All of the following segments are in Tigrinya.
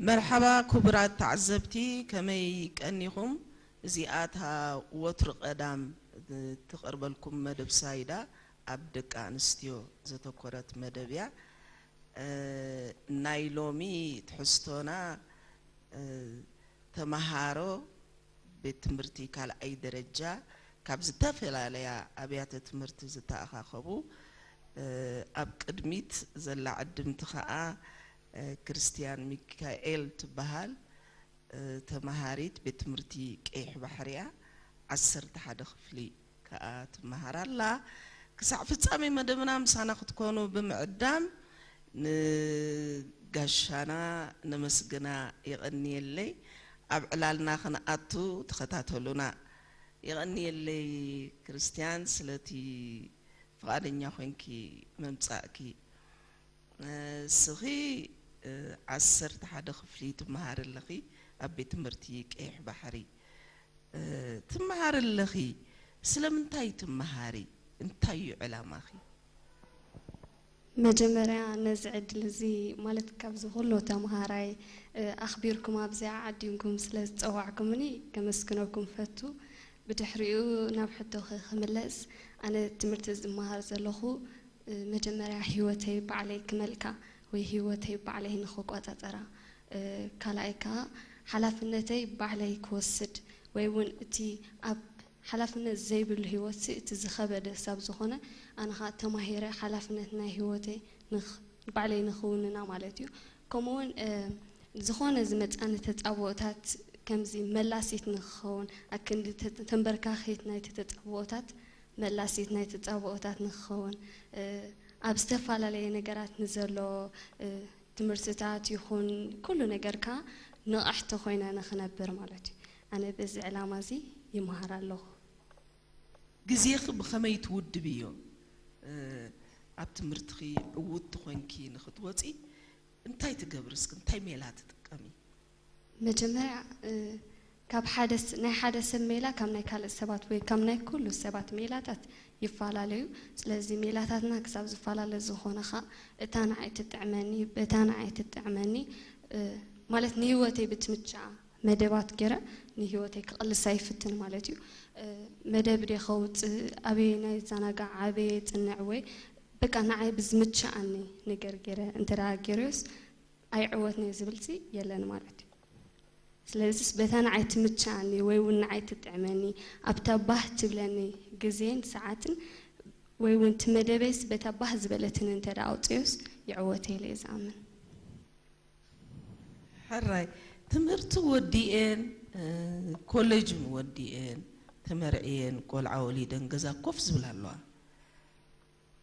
መርሓባ ክቡራት ተዓዘብቲ፣ ከመይ ቀኒኹም? እዚኣ እታ ወትሩ ቀዳም እትቐርበልኩም መደብ ሳይዳ ኣብ ደቂ ኣንስትዮ ዘተኮረት መደብ እያ። እ፣ ናይ ሎሚ ትሕዝቶና፣ እ፣ ተመሃሮ ቤት ትምህርቲ ካልኣይ ደረጃ ካብ ዝተፈላለያ ኣብያተ ትምህርቲ ዝተኣኻኸቡ፣ እ፣ ኣብ ቅድሚት ዘላ ዕድምቲ ኸኣ፣ እ፣ ክርስትያን ሚካኤል ትበሃል፣ እ፣ ተመሃሪት ቤት ትምህርቲ ቀይሕ ባሕሪ እያ። ዓሰርተ ሓደ ክፍሊ ከኣ ትመሃር ኣላ። ክሳዕ ፍጻሜ መደብና ምሳና ክትኮኑ ብምዕዳም ንጋሻና ነመስግና። የቐንየለይ። ኣብ ዕላልና ክንኣቱ ተኸታተሉና። የቐንየለይ ክርስትያን ስለቲ ፍቓደኛ ኮንኪ ምምጻእኪ። እ፣ እስኺ፣ እ፣ ዓሰርተ ሓደ ክፍሊ ትመሃሪ ኣለኺ ኣብ ቤት ትምህርቲ ቀይሕ ባሕሪ። እ፣ ትመሃሪ ኣለኺ። ስለምንታይ ትመሃሪ? እንታይ እዩ ዕላማኺ? መጀመርያ ነዚ ዕድል እዚ፣ ማለት ካብዚ ኩሉ ተምሃራይ፣ እ፣ ኣኽቢርኩም ኣብዚኣ ዓዲምኩም ስለ ዝጸዋዕኩምኒ ከመስግነኩም ፈቱ። ብድሕሪኡ ናብ ሕቶኺ ክምለስ፣ ኣነ ትምህርቲ ዝመሃር ዘለኹ፣ እ፣ መጀመርያ ህይወተይ ባዕለይ ክመልካ ወይ ህይወተይ ባዕለይ ንኽቆጻጸራ፣ እ፣ ካልኣይ ከኣ ሓላፍነተይ ባዕለይ ክወስድ ወይ እውን እቲ ኣብ ሓላፍነት ዘይብሉ ህይወትሲ እቲ ዝኸበደ ስብ ዝኾነ፣ ኣነ ኸኣ ተማሂረ ሓላፍነት ናይ ህይወተይ ንኽ-፣ ባዕለይ ንኽውንና ማለት እዩ። ከምኡውን፣ እ፣ ዝኾነ ዝመጻኒ ተጻብኦታት ከምዚ መላሲት ንኽኸውን፣ ኣክንዲ ተ-፣ ተንበርካኺት ናይቲ ተጻብኦታት፣ መላሲት ናይ ተጻብኦታት ንኽኸውን፣ እ፣ ኣብ ዝተፈላለየ ነገራት ንዘሎ፣ እ፣ ትምህርትታት ይኹን ኩሉ ነገርካ ንቕሕቲ ኮይነ ንኽነብር ማለት እዩ። ኣነ በዚ ዕላማ እዚ ይመሃር ኣለኹ። ግዜኺ ብኸመይ ትውድብዮ? እ፣ ኣብ ትምህርትኺ ዕውትቲ ኮንኪ ንኽትወጺ እንታይ ትገብሪ እስኪ? እንታይ ሜላ ትጥቀሚ? መጀመርያ፣ እ፣ ካብ ሓደ ስ-፣ ናይ ሓደ ሰብ ሜላ ካብ ናይ ካልእ ሰባት ወይ ካብ ናይ ኩሉ ሰባት ሜላታት ይፈላለዩ። ስለዚ ሜላታትና ክሳብ ዝፈላለ ዝኾነ ኸኣ እታ ንዓይ ትጥዕመኒ፣ በታ ንዓይ ትጥዕመኒ፣ እ፣ ማለት ንህይወተይ ብትምችኣ መደባት ገይረ ንህይወተይ ክቕልሳ ይፍትን ማለት እዩ። እ፣ መደብ ድየ ከውፅእ፣ ኣበየናይ ይዘናጋዕ፣ ኣበየ ይፅንዕ ወይ በቃ ንዓይ ብዝምችኣኒ ነገር ገይረ እንተ ደኣ ገይረዮስ ኣይዕወትን'የ ዝብልሲ የለን ማለት እዩ። ስለዚስ በታ ንዓይ ትምችኣኒ ወይ እውን ንዓይ ትጥዕመኒ፣ ኣብታ ባህ ትብለኒ ግዜን ሰዓትን ወይ እውን እቲ መደበይስ በታ ባህ ዝበለትኒ እንተ ደኣ ኣውፅዮስ ይዕወት ኢለ እየ ዝኣምን። ሕራይ፣ ትምህርቲ ወዲኤን፣ እ፣ ኮሌጅ እውን ወዲኤን፣ ተመርዕየን፣ ቆልዓ ወሊደን ገዛ ኮፍ ዝብላ ኣለዋ።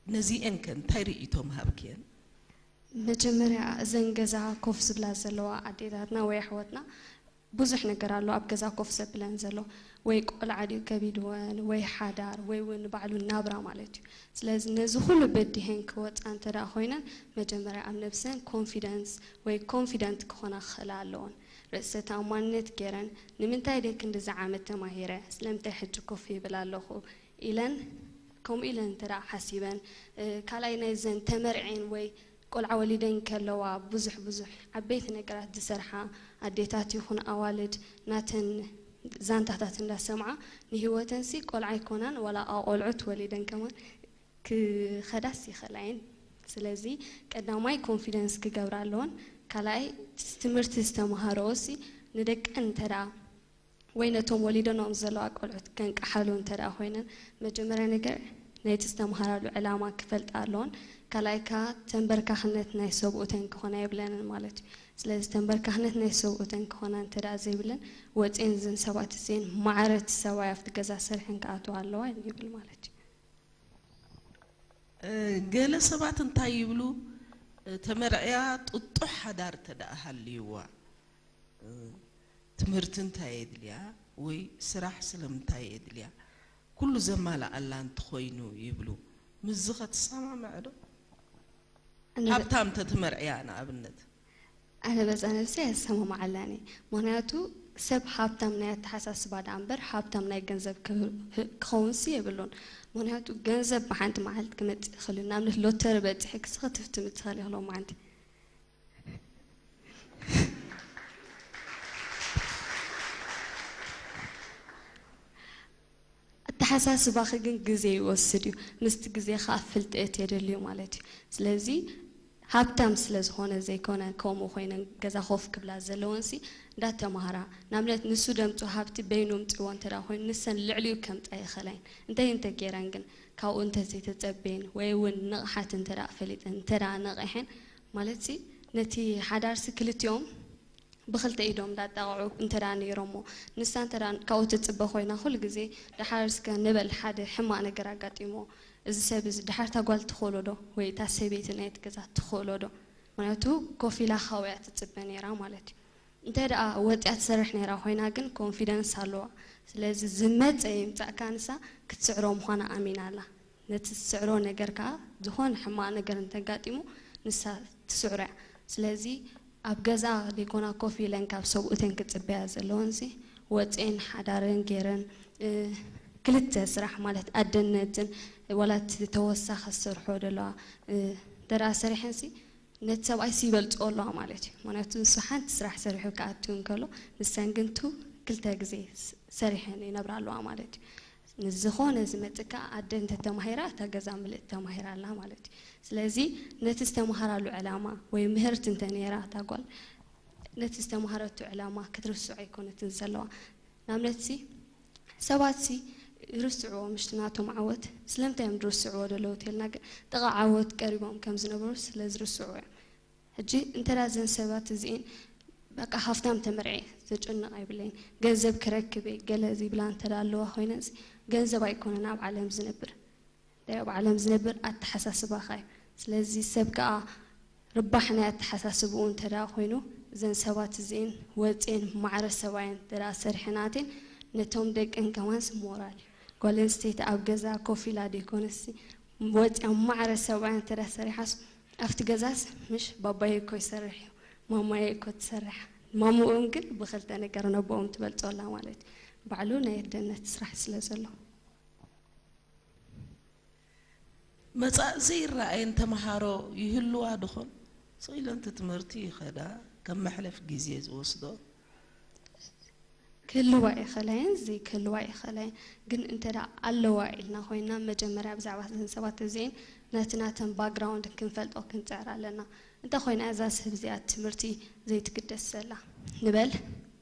ነዚኤን ከ እንታይ ርእይቶ ምሃብክየን? መጀመርያ እዘን ገዛ ኮፍ ዝብላ ዘለዋ ኣዴታትና ወይ ኣሕዋትና ብዙሕ ነገር ኣሎ ኣብ ገዛ ኮፍ ዘብለን ዘሎ። ወይ ቆልዓ ድዩ ከቢድወን፣ ወይ ሓዳር፣ ወይ እውን ባዕሉ ናብራ ማለት እዩ። ስለዚ ነዚ ኩሉ በዲሀን ክወፃ እንተ ደኣ ኮይነን መጀመርያ ኣብ ነብሰን ኮንፊደንስ ወይ ኮንፊደንት ክኾና ክኽእላ ኣለዎን። ርእሰ ተኣማንነት ገይረን ንምንታይ ድየ ክንድዚ ዓመት ተማሂረ፣ ስለምንታይ ሕጂ ኮፍ ይብል ኣለኹ ኢለን፣ ከምኡ ኢለን እንተ ደኣ ሓሲበን፣ እ፣ ካልኣይ ናይዘን ተመርዕየን ወይ ቆልዓ ወሊደን ከለዋ ብዙሕ ብዙሕ ዓበይቲ ነገራት ዝሰርሓ ኣዴታት ይኹን ኣዋልድ ናተን ዛንታታት እንዳሰምዓ ንህይወተንሲ ቆልዓ ኣይኮናን ዋላ ኣቆልዑት ወሊደን ከማን ክኸዳስ ይኽእላ እየን። ስለዚ ቀዳማይ ኮንፊደንስ ክገብራ ኣለወን። ካልኣይ ትምህርቲ ዝተምሃረኦሲ ንደቀን እንተ ደኣ ወይ ነቶም ወሊደንኦም ዘለዋ ቆልዑት ከንቀሓሉ እንተ ደኣ ኮይነን፣ መጀመርያ ነገር ናይቲ ዝተምሃራሉ ዕላማ ክፈልጣ ኣለወን። ካልኣይ ከኣ ተንበርካኽነት ናይ ሰብኡተን ክኾና የብለንን ማለት እዩ። ስለዚ ተንበርካኽነት ናይ ሰብኡተን ክኾና እንተ ደኣ ዘይብለን፣ ወፅየን እዘን ሰባት እዚኤን ማዕረ እቲ ሰብኣይ ኣብቲ ገዛ ሰሪሐን ክኣትዋ ኣለዋ ይብል ማለት እዩ። እ፣ ገለ ሰባት እንታይ ይብሉ? እ፣ ተመርዕያ ጥጡሕ ሓዳር እንተ ደኣ ሃልይዋ፣ እ፣ ትምህርቲ እንታይ የድልያ ወይ ስራሕ ስለምንታይ የድልያ? ኩሉ ዘማልኣላ እንተኾይኑ ይብሉ። ምስዚ ከ ትሰማምዒ ዶ? ኣነ በ- ሃብታም ተትመርዕያ ንኣብነት። ኣነ በዛ ነብሰይ ኣይሰማምዓላን እየ። ምኽንያቱ ሰብ ሃብታም ናይ ኣተሓሳስባ ደኣ እምበር ሃብታም ናይ ገንዘብ ክህ-፣ ክኸውንሲ የብሉን። ምኽንያቱ ገንዘብ ብሓንቲ መዓልቲ ክመጽእ ይኽእል እዩ። ንኣብነት ሎተሪ በጺሕኪ እስኺ ክትህፍትሚ ትኽእሊ ኢኺ ሎማዓንቲ። ኣተሓሳስባኺ ግን ግዜ ይወስድ እዩ። ምስቲ ግዜ ከዓ ፍልጠት የደልዩ ማለት እዩ። ስለዚ ሃብታም ስለ ዝኾነ ዘይኮነ ከምኡ ኮይነን ገዛ ኮፍ ክብላ ዘለወንሲ እንዳተማሃራ፣ ንኣብነት ንሱ ደምፅኦ ሃብቲ በይኑ ምፅዎ እንተ ደኣ ኮይኑ ንሰን ልዕሊኡ ከምፃ ይኽእላ እየን። እንታይ እንተ ገይረን ግን ካብኡ እንተ ዘይተፀበየን ወይ እውን ንቕሓት እንተ ደኣ ፈሊጠን እንተ ደኣ ነቒሐን ማለትሲ ነቲ ሓዳርሲ ክልቲኦም ብኽልተ ኢዶም እንዳጣቕዑ እንተ ደኣ ነይሮሞ፣ ንሳ እንተ ደኣ ካብኡ ትጽበ ኮይና፣ ኩሉ ግዜ ደሓር እስከ ንበል ሓደ ሕማቕ ነገር ኣጋጢሞ፣ እዚ ሰብ እዚ ደሓር እታ ጓል ትኽእሎ ዶ? ወይ እታ ሰበይቲ ናይቲ ገዛ ትኽእሎ ዶ? ምኽንያቱ ኮፍ ኢላ ካብኣ ትጽበ ነይራ ማለት እዩ። እንተ ደኣ ወጺኣ ትሰርሕ ነይራ ኮይና ግን ኮንፊደንስ ኣለዋ። ስለዚ ዝመጸ ይምጻእካ ንሳ ክትስዕሮ ምዃና ኣሚና ኣላ። ነቲ ዝስዕሮ ነገር ከኣ ዝኾነ ሕማቕ ነገር እንተጋጢሙ ንሳ ትስዕሮ እያ። ስለዚ ኣብ ገዛ ደይኮና ኮፍ ኢለን ካብ ሰብኡተን ክጽበያ ዘለወንሲ ወጺኤን ሓዳረን ገይረን እ፣ ክልተ ስራሕ ማለት ኣደነትን ዋላ እቲ ተወሳኺ ዝሰርሖ ዘለዋ እ፣ እንተ ደኣ ሰሪሐንሲ ነቲ ሰብኣይሲ ይበልጽኦ ኣለዋ ማለት እዩ። ምኽንያቱ ንሱ ሓንቲ ስራሕ ሰሪሑ ክኣቱ እንከሎ ንሰን ግን ቱ ክልተ ግዜ ስ- ሰሪሐን ይነብራ ኣለዋ ማለት እዩ። ንዝኾነ ዝመጽእ ከኣ ኣደ እንተተማሂራ እታ ገዛ ምልእቲ ተማሂራ ኣላ ማለት እዩ። ስለዚ ነቲ ዝተምሃራሉ ዕላማ ወይ ምህርቲ እንተ ነይራ እታ ጓል ነቲ ዝተምሃረቱ ዕላማ ክትርስዖ ኣይኮነትን ዘለዋ። ንኣብነትሲ ሰባትሲ ይርስዕዎ ምሽቲ ናቶም ዓወት ስለምንታይ እዮም ዝርስዕዎ ደለዉ ተልና ግን ጥቓ ዓወት ቀሪቦም ከም ዝነበሩ ስለ ዝርስዕዎ እዮም። ሕጂ እንተ ደኣ እዘን ሰባት እዚኤን በቃ ሃፍታም ተመርዕየ ዘጨንቕ ኣይብለይን ገንዘብ ክረክብ እየ ገለ ዝብላ እንተ ደኣ ኣለዋ ኮይነንሲ ገንዘብ ኣይኮነን ኣብ ዓለም ዝነብር እንታይ ኣብ ዓለም ዝነብር ኣተሓሳስባኻ እዩ። ስለዚ ሰብ ከኣ ርባሕ ናይ ኣተሓሳስብኡ እንተ ደኣ ኮይኑ እዘን ሰባት እዚኤን ወፅኤን ማዕረ ሰብኣየን እንተ ደኣ ሰሪሐናቴን ነቶም ደቅን ከማንስ ሞራል እዩ። ጓል ኣንስተይቲ ኣብ ገዛ ኮፍ ኢላ ደይኮነሲ ወፅያ ማዕረ ሰብኣያ እንተ ደኣ ሰሪሓስ ኣብቲ ገዛስ ምሽ ባባየ እኮ ይሰርሕ እዩ ማማየ እኮ ትሰርሕ ማምኦም ግን ብክልተ ነገር ነቦኦም ትበልፆላ ማለት እዩ። ባዕሉ ናይ ኣደነት ስራሕ ስለ ዘሎ መጻኢ ዘይረኣየን ተምሃሮ ይህልዋ ድኾን? ስቕ ኢለን እቲ ትምህርቲ ይኸዳ፣ ከም መሕለፍ ግዜ ዝወስዶ? ክህልዋ ይኽእላ እየን፣ ዘይክህልዋ ይኽእላ እየን። ግን እንተ ደኣ ኣለዋ ኢልና ኮይና፣ መጀመርያ ብዛዕባ እዘን ሰባት እዚኤን ነቲ ናተን ባክግራውንድ ክንፈልጦ ክንጽዕር ኣለና። እንተ ኮይና እዛ ሰብ እዚኣ ትምህርቲ ዘይትግደስ ዘላ ንበል፣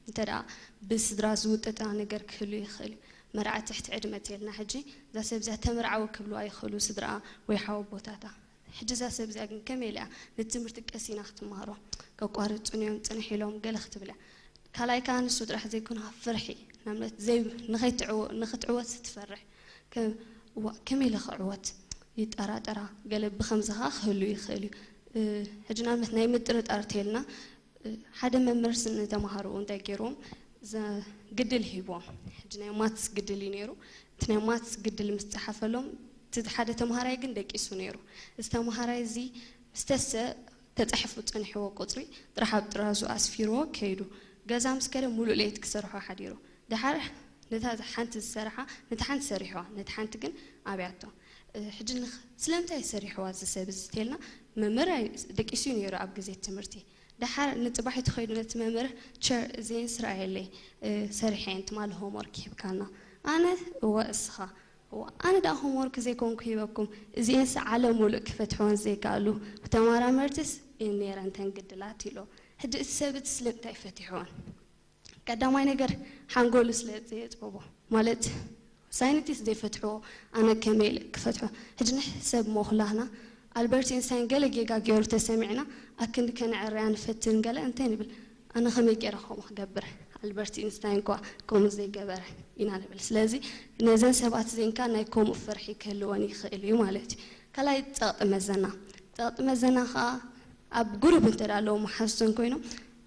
እንተ ደኣ ብስድራ ዝውጥጣ ነገር ክህሉ ይኽእል እዩ። መርዓ ትሕቲ ዕድመ ተልና ሕጂ እዛ ሰብ እዚኣ ተምርዓዊ ክብልዋ ይኽእሉ ስድራኣ ወይ ሓወቦታታ። ሕጂ እዛ ሰብ እዚኣ ግን ከመይ ኢላ እያ ነቲ ትምህርቲ ቀስ ኢና ክትመሃሮ? ከቋርጹኒ እዮም ጽንሕ ኢሎም ገለ ክትብል እያ። ካልኣይ ከኣ ንሱ ጥራሕ ዘይኮነ ፍርሒ ንኣብነት ዘይ ንኸይትዕወ ንኽትዕወት ትፈርሕ። ከ እዋ ከመይ ኢለ ክዕወት ይጠራጠራ ገለ ብኸምዚ ከኣ ክህሉ ይኽእል እዩ። እ፣ ሕጂ ንኣብነት ናይ ምጥርጣር ተልና ሓደ መምህርስ ንተምሃሮኡ እንታይ ገይርዎም ግድል ሂብዎም። ሕጂ ናይ ማትስ ግድል እዩ ነይሩ። እቲ ናይ ማትስ ግድል ምስ ፀሓፈሎም እቲ ሓደ ተምሃራይ ግን ደቂሱ ነይሩ። እዚ ተምሃራይ እዚ ዝተሰ ተፃሒፉ ፀኒሕዎ ቁፅሪ ጥራሕ ኣብ ጥራዙ ኣስፊርዎ ከይዱ። ገዛ ምስ ከደ ሙሉእ ለይቲ ክሰርሖ ሓዲሩ። ደሓር ነታ ሓንቲ ዝሰርሓ ነታ ሓንቲ ሰሪሕዋ ነታ ሓንቲ ግን ኣብያቶ። ሕጂ ንኽ- ስለምንታይ ሰሪሕዋ እዚ ሰብ እዚ ተልና መምህር ኣይ- ደቂሱ እዩ ነይሩ ኣብ ግዜ ትምህርቲ። ደሓር ንፅባሒቱ ከይዱ ነቲ መምህር ቸር እዚኤን ስርኣየለይ ሰሪሐን ትማሊ ሆምወርክ ሂብካና። ኣነ እወ እስኻ እወ ኣነ ደኣ ሆምወርክ ዘይኮንኩ ሂበኩም እዚኤንስ ዓለም ሙሉእ ክፈትሕወን ዘይከኣሉ ብተማራመርትስ እየን ነይረን ተን ግድላት ኢሎ። ሕጂ እቲ ሰብ እቲ ስለምንታይ ፈቲሕወን? ቀዳማይ ነገር ሓንጎሉ ስለ ዘየጥበቦ ማለት ሳይንቲስት ዘይፈትሕዎ ኣነ ከመይ ኢለ ክፈትሖ? ሕጂ ንሕሰብ እሞ ኩላህና ኣልበርት ኤንስታይን ገለ ጌጋ ገይሩ ተሰሚዕና ኣክንዲ ከነዕርያ ንፈትን ገለ እንታይ ንብል ኣነ ከመይ ገይረ ከምኡ ክገብር ኣልበርት ኤንስታይን እኳ ከምኡ ዘይገበረ ኢና ንብል። ስለዚ ነዘን ሰባት እዚኤን ከኣ ናይ ከምኡ ፍርሒ ክህልወን ይኽእል እዩ ማለት እዩ። ካልኣይ ጸቕጢ መዘና። ጸቕጢ መዘና ከኣ ኣብ ጉሩብ እንተ ኣለዉ መሓዙተን ኮይኖም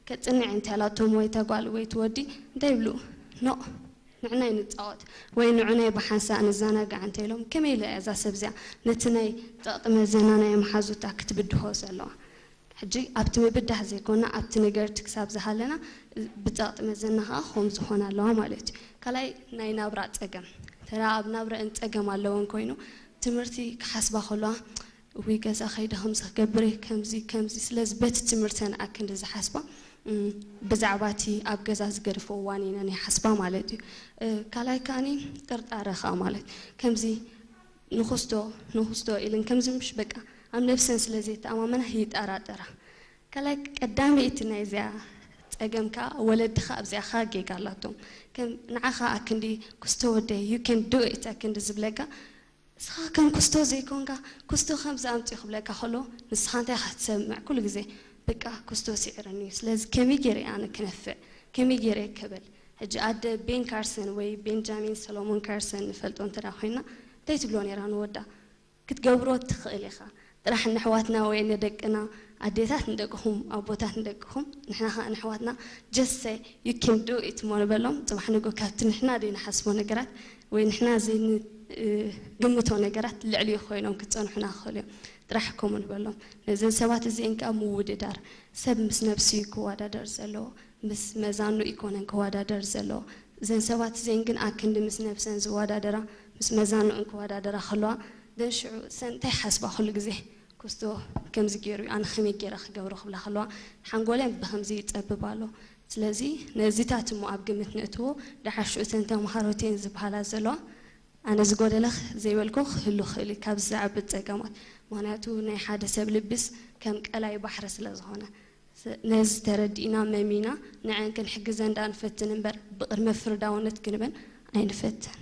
ከጽንዕ እንተ ኣላቶም ወይ ተጓል ወይ ትወዲ እንታይ ይብሉ? ኖእ ንዕናይ ንጻወት ወይ ንዑናይ ብሓንሳእ ንዘናጋዕ እንተ ኢሎም ከመይ ኢለ እያ እዛ ሰብ እዚኣ ነቲ ናይ ጸቕጢ መዘና ናይ መሓዙታ ክትብድሆ ዘለዋ? ሕጂ ኣብቲ ምብዳህ ዘይኮና ኣብቲ ነገርቲ ክሳብ ዝሃለና ብጸቕጢ መዘና ከኣ ከም ዝኾን ኣለዋ ማለት እዩ። ካልኣይ ናይ ናብራ ጸገም ተራ ኣብ ናብረአን ጸገም ኣለወን ኮይኑ ትምህርቲ ክሓስባ ከለዋ እውይ ገዛ ከይደ ከምዚ ክገብር እየ ከምዚ ከምዚ ስለዚ በቲ ትምህርተን ኣክንዲ ዝሓስባ እም፣ ብዛዕባ እቲ ኣብ ገዛ ዝገድፎ ዋኒነን ይሓስባ ማለት እዩ። እ፣ ካልኣይ ከኣኒ ጥርጣረ ኸኣ ማለት ከምዚ ንኹስቶ ንኹስቶ ኢልን ከምዚ ምሽ በቃ ኣብ ነብሰን ስለ ዘይተኣማመና ይጠራጠራ። ካልኣይ ቀዳመይቲ ናይዚኣ ጸገም ከኣ ወለድኻ ኣብዚኣ ኸኣ ጌጋ ኣላቶም። ከም ንዓኻ ኣክንዲ ኩስቶ ወደይ you can do it ኣክንዲ ዝብለካ ንስኻ ከም ኩስቶ ዘይኮንካ ኩስቶ ከምዚ ኣምፅኡ ክብለካ ከሎ ንስኻ እንታይ ኢኻ ትሰምዕ? ኩሉ ግዜ በቃ ኩስቶ ስዒርኒ እዩ። ስለዚ ከመይ ገይረ እየ ኣነ ክነፍዕ? ከመይ ገይረ እየ ክብል? ሕጂ ኣደ ቤን ካርሰን ወይ ቤንጃሚን ሰሎሞን ካርሰን ንፈልጦ እንተ ኮይና እንታይ ትብሎ ነይራ ንወዳ? ክትገብሮ ትኽእል ኢኻ። ጥራሕ ንሕዋትና ወይ ንደቅና ኣዴታት ንደቅኹም ኣቦታት ንደቅኹም ንሕና ኸዓ ንሕዋትና just say you can do it እሞ ንበሎም። ፅባሕ ንጎ ካብቲ ንሕና ደይ ንሓስቦ ነገራት ወይ ንሕና ዘይንግምቶ ነገራት ልዕሊ ኮይኖም ክፀንሑና ክኽእሉ እዮም። ጥራሕ ከምኡ ንበሎም። ነዘን ሰባት እዚአን ከዓ ምውድዳር ሰብ ምስ ነብሱ እዩ ክወዳደር ዘለዎ፣ ምስ መዛኑ ይኮነን ክወዳደር ዘለዎ። እዘን ሰባት እዚአን ግን ኣክንዲ ምስ ነብሰን ዝወዳደራ ምስ መዛንኦን ክወዳደራ ከለዋ ደን ሽዑ ሰን እንታይ ሓስባ ኩሉ ግዜ ኩስቶ ከምዚ ገይሩ ኣነ ከመይ ገይረ ክገብሮ ክብላ ከለዋ ሓንጎለን ብከምዚ ይፀብብ ኣሎ። ስለዚ ነዚታት እሞ ኣብ ግምት ንእትዎ ደሓር ሽዑ እተን ተምሃሮቴን ዝበሃላ ዘለዋ ኣነ ዝጎደለ ዘይበልኮ ክህሉ ክእል እዩ ካብዚ ዝዓቢ ፀገማት። ምክንያቱ ናይ ሓደ ሰብ ልብስ ከም ቀላይ ባሕሪ ስለ ዝኾነ ነዚ ተረዲእና መሚና ንዐን ክንሕግዘን ዳ ንፈትን እምበር ብቅድመ ፍርዳውነት ክንበን ኣይንፈትን።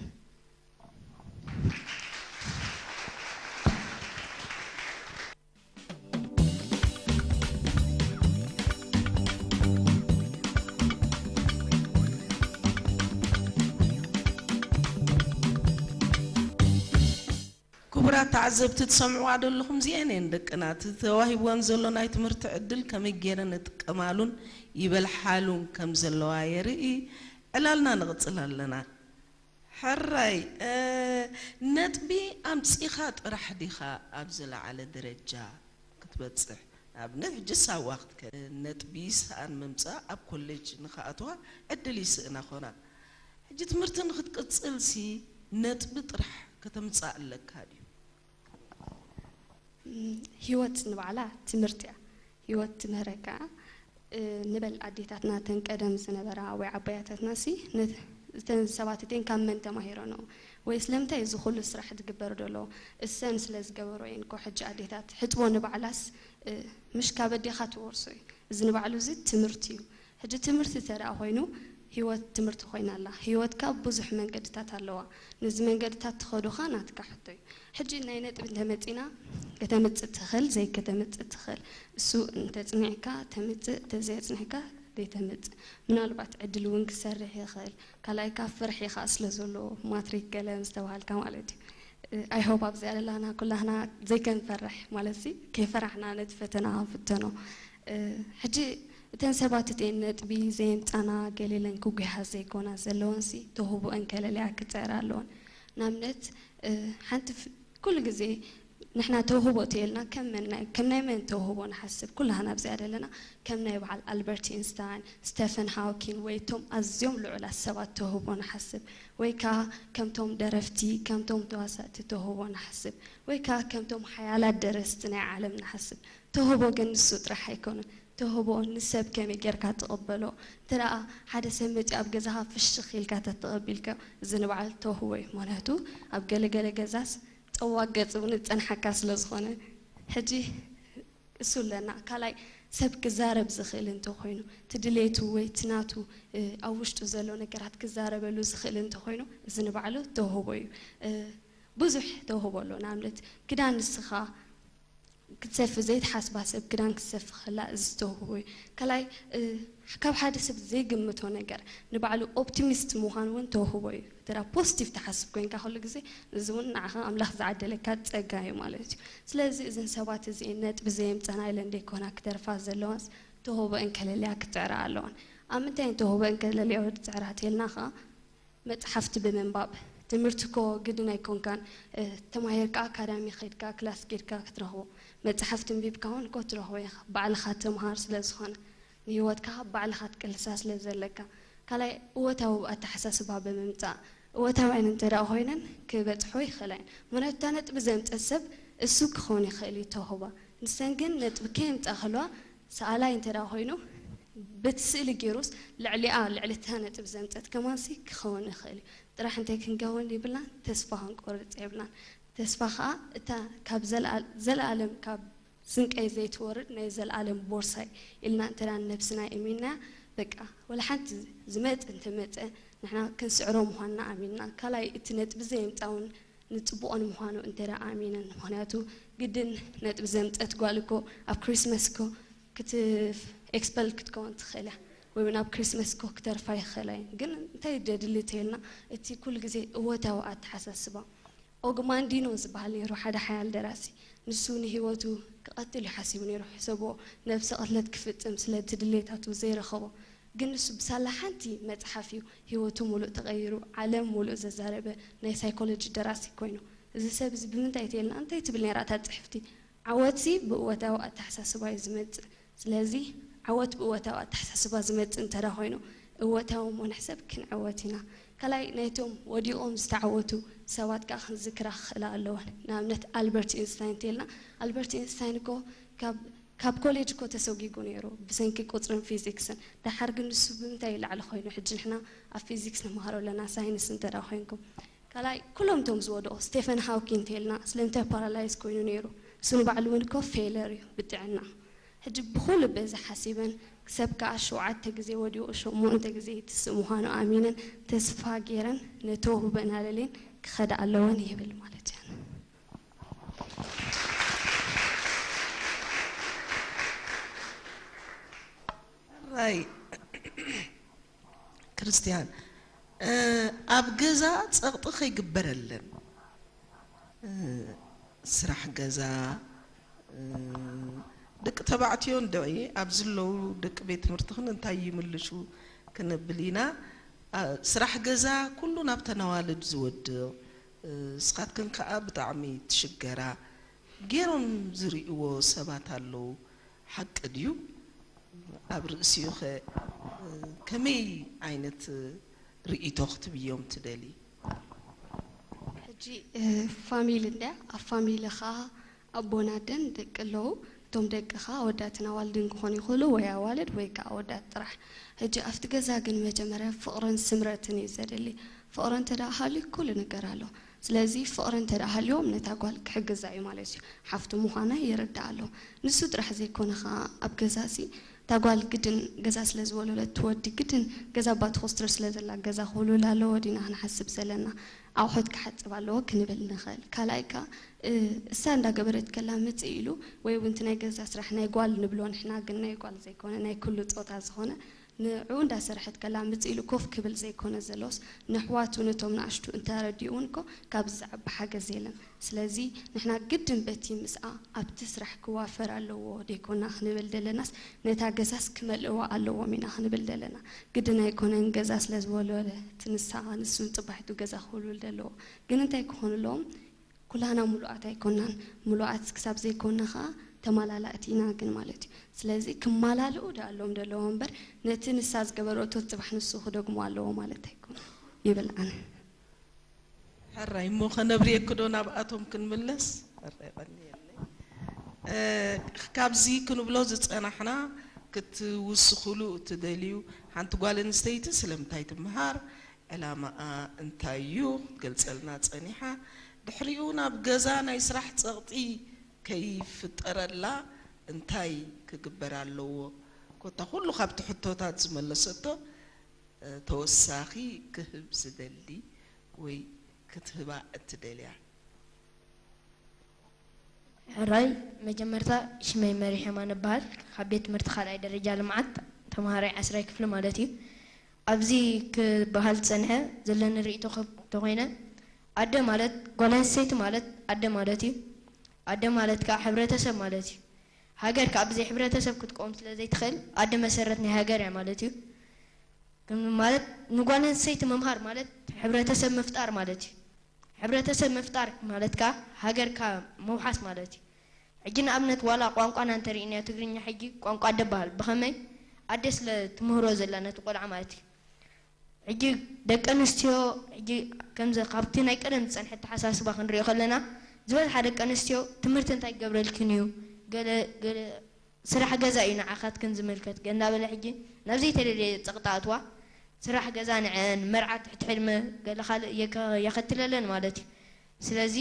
ክቡራት ተዓዘብቲ ትሰምዕዋ ዘለኹም እዚአን እየን ደቅና እቲ ተዋሂብወን ዘሎ ናይ ትምህርቲ ዕድል ከመይ ገይረን ንጥቀማሉን ይበልሓሉን ከም ዘለዋ የርኢ። ዕላልና ንቕጽል ኣለና። ሕራይ ነጥቢ ኣምጺኻ ጥራሕ ዲኻ ኣብ ዝለዓለ ደረጃ ክትበጽሕ? ንኣብነት ሕጂ ሳዋ ክትከ ነጥቢ ሰኣን ምምጻእ ኣብ ኮሌጅ ንኽኣትዋ ዕድል ይስእና ኾና። ሕጂ ትምህርቲ ንክትቅጽል ሲ ነጥቢ ጥራሕ ከተምጻእ ኣለካ ድዩ? ህይወት ንባዕላ ትምህርቲ እያ። ህይወት ትምህረካ። ንበል ኣዴታትና ተን ቀደም ዝነበራ ወይ ዓባያታትና ሲ እተን ሰባት እተን ካብ መን ተማሂረንኦ ወይ ስለምንታይ እዚ ኩሉ ስራሕ ዝግበር ዘሎ እሰን ስለ ዝገበሮ እየን እኮ ሕጂ ኣዴታት ሕጥቦ ንባዕላስ ምሽ ካብ ኣዴኻ ትወርሶ እዩ። እዚ ንባዕሉ እዚ ትምህርቲ እዩ። ሕጂ ትምህርቲ ተደኣ ኮይኑ ህይወት ትምህርቲ ኮይና ኣላ። ህይወት ካብ ብዙሕ መንገድታት ኣለዋ። ነዚ መንገድታት ትኸዱኻ ናትካ ሕቶ እዩ። ሕጂ ናይ ነጥቢ እንተመፂና ከተምፅእ ትኽእል ዘይከተምፅእ ትኽእል። እሱ እንተፅኒዕካ ተምፅእ ተዘየፅኒዕካ ዘይተምፅእ። ምናልባት ዕድል እውን ክሰርሕ ይኽእል። ካልኣይ ካብ ፍርሒ ከዓ ስለ ዘሎ ማትሪክ ገለ ዝተባሃልካ ማለት እዩ። I hope ኣብዚኣ ለላና ኩላህና ዘይከንፈርሕ ማለት ሲ ከይፈራሕና ነቲ ፈተና ክንፍተኖ። ሕጂ እተን ሰባት እቲኤን ነጥቢ ዘየምፃና ገሌለን ክጉሃ ዘይኮና ዘለወን ሲ ተውህቦአን ከለልያ ክፅዕራ ኣለወን። ንኣብነት ሓንቲ ኩሉ ግዜ ንሕና ተውህቦ ተየልና ከም ናይ መን ተውህቦ ንሓስብ? ኩላህና ኣብዚኣ ዘለና ከም ናይ በዓል ኣልበርት ኢንስታይን፣ ስተፈን ሃውኪን ወይ እቶም ኣዝዮም ልዑላት ሰባት ተውህቦ ንሓስብ። ወይ ከዓ ከምቶም ደረፍቲ፣ ከምቶም ተዋሳእቲ ተውህቦ ንሓስብ። ወይ ከዓ ከምቶም ሓያላት ደረስቲ ናይ ዓለም ንሓስብ። ተውህቦ ግን ንሱ ጥራሕ ኣይኮነን። ተውህቦ ንሰብ ከመይ ጌርካ ትቕበሎ። እንተ ደኣ ሓደ ሰብ መፂኡ ኣብ ገዛኻ ፍሽኽ ኢልካ ተተቐቢልካ እዚ ንባዕሉ ተውህቦ እዩ። ምክንያቱ ኣብ ገለ ገለ ገዛስ ጠዋግ ገጽ እውን ዝጸንሓካ ስለ ዝኾነ ሕጂ እሱ ኣለና። ካልኣይ ሰብ ክዛረብ ዝኽእል እንተኾይኑ እቲ ድሌቱ ወይ እቲ ናቱ ኣብ ውሽጡ ዘሎ ነገራት ክዛረበሉ ዝኽእል እንተኾይኑ እዚ ንባዕሉ ተውህቦ እዩ። ብዙሕ ተውህቦ ኣሎ። ንኣብነት ክዳን ንስኻ ክትሰፊ ዘይትሓስባ ሰብ ክዳን ክትሰፊ ከላ እዚ ተውህቦ እዩ። ካልኣይ ካብ ሓደ ሰብ ዘይግምቶ ነገር ንባዕሉ ኦፕቲሚስት ምዃን እውን ተውህቦ እዩ። እንተ ፖዚቲቭ ትሓስብ ኮይንካ ኩሉ ግዜ እዚ እውን ንዓኻ ኣምላኽ ዝዓደለካ ጸጋ እዩ ማለት እዩ። ስለዚ እዘን ሰባት እዚኤን ነጥቢ ዘየምጸና ኢለን ደይኮና ክተርፋ ዘለዋስ ተውህቦ እንከለልያ ክጽዕራ ኣለዋን። ኣብ ምንታይ ተውህቦ እንከለልያ ዝጽዕራ ተልና ኸኣ መጽሓፍቲ ብምንባብ ትምህርቲ እኮ ግድን ኣይኮንካን ተማሂርካ ኣካዳሚ ኸድካ ክላስ ጌድካ ክትረኽቦ መጽሓፍቲ እንቢብካ እውን እኮ ትረኽቦ ኢኻ ባዕልኻ ተምሃር ስለ ዝኾነ ንህይወትካ ባዕልኻ ትቅልሳ ስለ ዘለካ ካልኣይ እወታዊ ኣተሓሳስባ ብምምጻእ እወታውያን እንተ ደኣ ኮይነን ክበጽሖ ይኽእላ እየን ምኽንያቱ እታ ነጥቢ ዘምጸት ሰብ እሱ ክኸውን ይኽእል እዩ ተውህባ ንሰን ግን ነጥቢ ከየምጻ ከለዋ ሰኣላይ እንተ ደኣ ኮይኑ በቲ ስእሊ ገይሩስ ልዕሊኣ ልዕሊ እታ ነጥቢ ዘምፀት ከማንሲ ክኸውን ይኽእል እዩ። ጥራሕ እንታይ ክንከውን የብልናን፣ ተስፋ ክንቆርፅ የብልናን። ተስፋ ከዓ እታ ካብ ዘለኣል- ዘለኣለም ካብ ስንቀይ ዘይትወርድ ናይ ዘለኣለም ቦርሳይ ኢልና እንተዳ ነብስና እሚንና፣ በቃ ወላ ሓንቲ ዝመፅ እንተመፀ ንሕና ክንስዕሮ ምዃንና ኣሚንና፣ ካልኣይ እቲ ነጥቢ ዘየምፃውን ንፅቡቕን ምዃኑ እንተዳ ኣሚነን። ምኽንያቱ ግድን ነጥቢ ዘምፀት ጓል እኮ ኣብ ክሪስመስ እኮ ክት ኤክስፐል ክትከውን ትኽእል እያ፣ ወይ እውን ኣብ ክሪስመስ እኮ ክተርፋ ይኽእላ እየን። ግን እንታይ ደድሊ ተይልና እቲ ኩሉ ግዜ እወታዊ ኣተሓሳስባ። ኦግማንዲኖ ዝበሃል ነይሩ ሓደ ሓያል ደራሲ። ንሱ ንህይወቱ ክቐትል እዩ ሓሲቡ ነይሩ። ሕሰቦ፣ ነብሰ ቅትለት ክፍጽም ስለቲ ድሌታቱ ዘይረኸቦ። ግን ንሱ ብሳላ ሓንቲ መጽሓፍ እዩ ህይወቱ ሙሉእ ተቐይሩ፣ ዓለም ሙሉእ ዘዛረበ ናይ ሳይኮሎጂ ደራሲ ኮይኑ። እዚ ሰብ እዚ ብምንታይ ትየልና እንታይ ትብል ነይራ እታ ጽሕፍቲ? ዓወትሲ ብእወታዊ ኣተሓሳስባ እዩ ዝመጽእ። ስለዚ ዓወት ብእወታዊ ኣተሓሳስባ ዝመጽእ እንተዳ ኮይኑ እወታዊ እሞ ንሕሰብ ክንዕወት ኢና። ካልኣይ ናይቶም ወዲቖም ዝተዓወቱ ሰባት ከኣ ክንዝክራ ክኽእላ ኣለወን። ንኣብነት ኣልበርት ኢንስታይን እንተልና ኣልበርት ኢንስታይን እኮ ካብ ካብ ኮሌጅ እኮ ተሰጒጉ ነይሩ ብሰንኪ ቁፅርን ፊዚክስን። ደሓር ግን ንሱ ብምንታይ ላዕሊ ኮይኑ ሕጂ ንሕና ኣብ ፊዚክስ ንመሃሮ ኣለና ሳይንስ እንተዳ ኮይንኩም። ካልኣይ ኩሎም እቶም ዝወደቑ ስቴፈን ሃውኪን እንተልና ስለምንታይ ፓራላይዝ ኮይኑ ነይሩ? እሱ ንባዕሉ እውን እኮ ፌለር እዩ ብጥዕና። ሕጂ ብኹሉ በዚ ሓሲበን ሰብ ከዓ ሸውዓተ ግዜ ወዲቑ ሸሞንተ ግዜ ይትስእ ምዃኑ ኣሚነን ተስፋ ገይረን ነተውህበን ኣለሌን ክኸዳ ኣለወን ይብል ማለት እየን። ራይ ክርስቲያን ኣብ ገዛ ጸቕጢ ከይግበረለን ስራሕ ገዛ ደቂ ተባዕትዮ እንድዒ ኣብዚ ኣለዉ ደቂ ቤት ትምህርትኽን እንታይ ይምልሹ ክንብል ኢና። ስራሕ ገዛ ኩሉ ናብተን ኣዋልድ ዝወድቕ፣ ንስኻትክን ከኣ ብጣዕሚ ትሽገራ ገይሮም ዝርእይዎ ሰባት ኣለዉ። ሓቂ ድዩ? ኣብ ርእሲኡ ኸ ከመይ ዓይነት ርእይቶ ክትብዮም ትደሊ? ሕጂ ፋሚሊ እንድያ ኣብ ፋሚሊ ኸዓ ኣቦን ኣደን ደቂ ኣለዉ። እቶም ደቂ ኸዓ ኣወዳትን ኣዋልድን ክኾኑ ይኽእሉ ወይ ኣዋልድ ወይ ከዓ ኣወዳት ጥራሕ። ሕጂ ኣብቲ ገዛ ግን መጀመርያ ፍቕርን ስምረትን እዩ ዘድሊ። ፍቕሪ እንተ ደኣ ሃልዩ ኩሉ ነገር ኣሎ። ስለዚ ፍቕሪ እንተ ደኣ ሃልዮም ነታ ጓል ክሕግዛ እዩ ማለት እዩ። ሓፍቱ ምዃና ይርዳእ ኣሎ። ንሱ ጥራሕ ዘይኮነ ኸዓ ኣብ ገዛሲ እታ ጓል ግድን ገዛ ስለ ዝወለለት እቲ ወዲ ግድን ገዛ ኣባ ትኹስትር ስለ ዘላ ገዛ ክውልውል ኣለዎ ዲና ክንሓስብ ዘለና? ኣቑሑት ክሓጽብ ኣለዎ ክንብል ንኽእል። ካልኣይ ከኣ እሳ እንዳገበረት ከላ ምጽእ ኢሉ ወይ እውን እቲ ናይ ገዛ ስራሕ ናይ ጓል ንብሎ ንሕና ግን ናይ ጓል ዘይኮነ ናይ ኩሉ ጾታ ዝኾነ ንዕኡ እንዳሰርሐት ከላ ምጽእ ኢሉ ኮፍ ክብል ዘይኮነ ዘሎስ ነሕዋቱ ነቶም ንኣሽቱ እንተረዲኡ እውን እኮ ካብዚ ዝዓቢ ሓገዝ የለን። ስለዚ ንሕና ግድን በቲ ምስኣ ኣብቲ ስራሕ ክዋፈር ኣለዎ ደይኮና ክንብል ደለናስ ነታ ገዛስ ክመልእዋ ኣለዎም ኢና ክንብል ደለና። ግድን ኣይኮነን ገዛ ስለ ዝወለወለ እቲ ንሳ ንሱን ጽባሒቱ ገዛ ክውልውል ደለዎ። ግን እንታይ ክኾኑ ኣለዎም? ኩላህና ሙሉኣት ኣይኮናን። ሙሉኣት ክሳብ ዘይኮና ኸዓ ተማላላእቲ ኢና ግን ማለት እዩ። ስለዚ ክማላልኡ ደኣ ኣለዎም ደለዎ እምበር ነቲ ንሳ ዝገበረቶ ጽባሕ ንሱ ክደግሞ ኣለዎ ማለት ኣይኮነን ይብል ኣነ። ሕራይ እሞ ከነብርየኪ ዶ ናብኣቶም ክንምለስ? ሕራይ ቀንየለይ። ካብዚ ክንብሎ ዝጸናሕና ክትውስኽሉ እትደልዩ ሓንቲ ጓል ኣንስተይቲ ስለምንታይ ትምሃር? ዕላማኣ እንታይ እዩ ክትገልጸልና ጸኒሓ። ድሕሪኡ ናብ ገዛ ናይ ስራሕ ጸቕጢ ከይፍጠረላ እንታይ ክግበር ኣለዎ? ኮታ ኩሉ ካብቲ ሕቶታት ዝመለሰቶ ተወሳኺ ክህብ ዝደሊ ወይ ክትህባ እትደልያ? ሕራይ መጀመርታ ሽመይ መሪሕ የማነ እበሃል። ካብ ቤት ትምህርቲ ካልኣይ ደረጃ ልምዓት ተምሃራይ ዓስራይ ክፍሊ ማለት እዩ። ኣብዚ ክበሃል ዝጸንሐ ዘለኒ ርእይቶ ከ እንተኾይነ ኣደ ማለት ጓል ኣንስተይቲ ማለት ኣደ ማለት እዩ። ኣደ ማለት ከኣ ሕብረተሰብ ማለት እዩ። ሃገር ከኣ ብዘይ ሕብረተሰብ ክትቀውም ስለ ዘይትኽእል ኣደ መሰረት ናይ ሃገር እያ ማለት እዩ። ከም ማለት ንጓል ኣንስተይቲ ምምሃር ማለት ሕብረተሰብ ምፍጣር ማለት እዩ። ሕብረተሰብ ምፍጣር ማለት ከኣ ሃገርካ ምውሓስ ማለት እዩ። ሕጂ ንኣብነት ዋላ ቋንቋና እንተሪእናዮ ትግርኛ ሕጂ ቋንቋ ኣደ ይበሃል። ብኸመይ? ኣደ ስለ ትምህሮ ዘላ ነቲ ቆልዓ ማለት እዩ። ሕጂ ደቂ ኣንስትዮ ሕጂ ከምዚ ካብቲ ናይ ቀደም ዝጸንሐ ኣተሓሳስባ ክንሪኦ ከለና ዝበዝሓ ደቂ ኣንስትዮ ትምህርቲ እንታይ ክገብረልክን እዩ ገለ ገለ ስራሕ ገዛ እዩ ንዓኻትክን ዝምልከት። ገ- እናበለ ሕጂ ናብ ዘይተደለየ ጸቕጢ ኣትዋ። ስራሕ ገዛ ንዐን መርዓ ትሕቲ ሕልመ ገለ ካልእ የከ- የኸትለለን ማለት እዩ። ስለዚ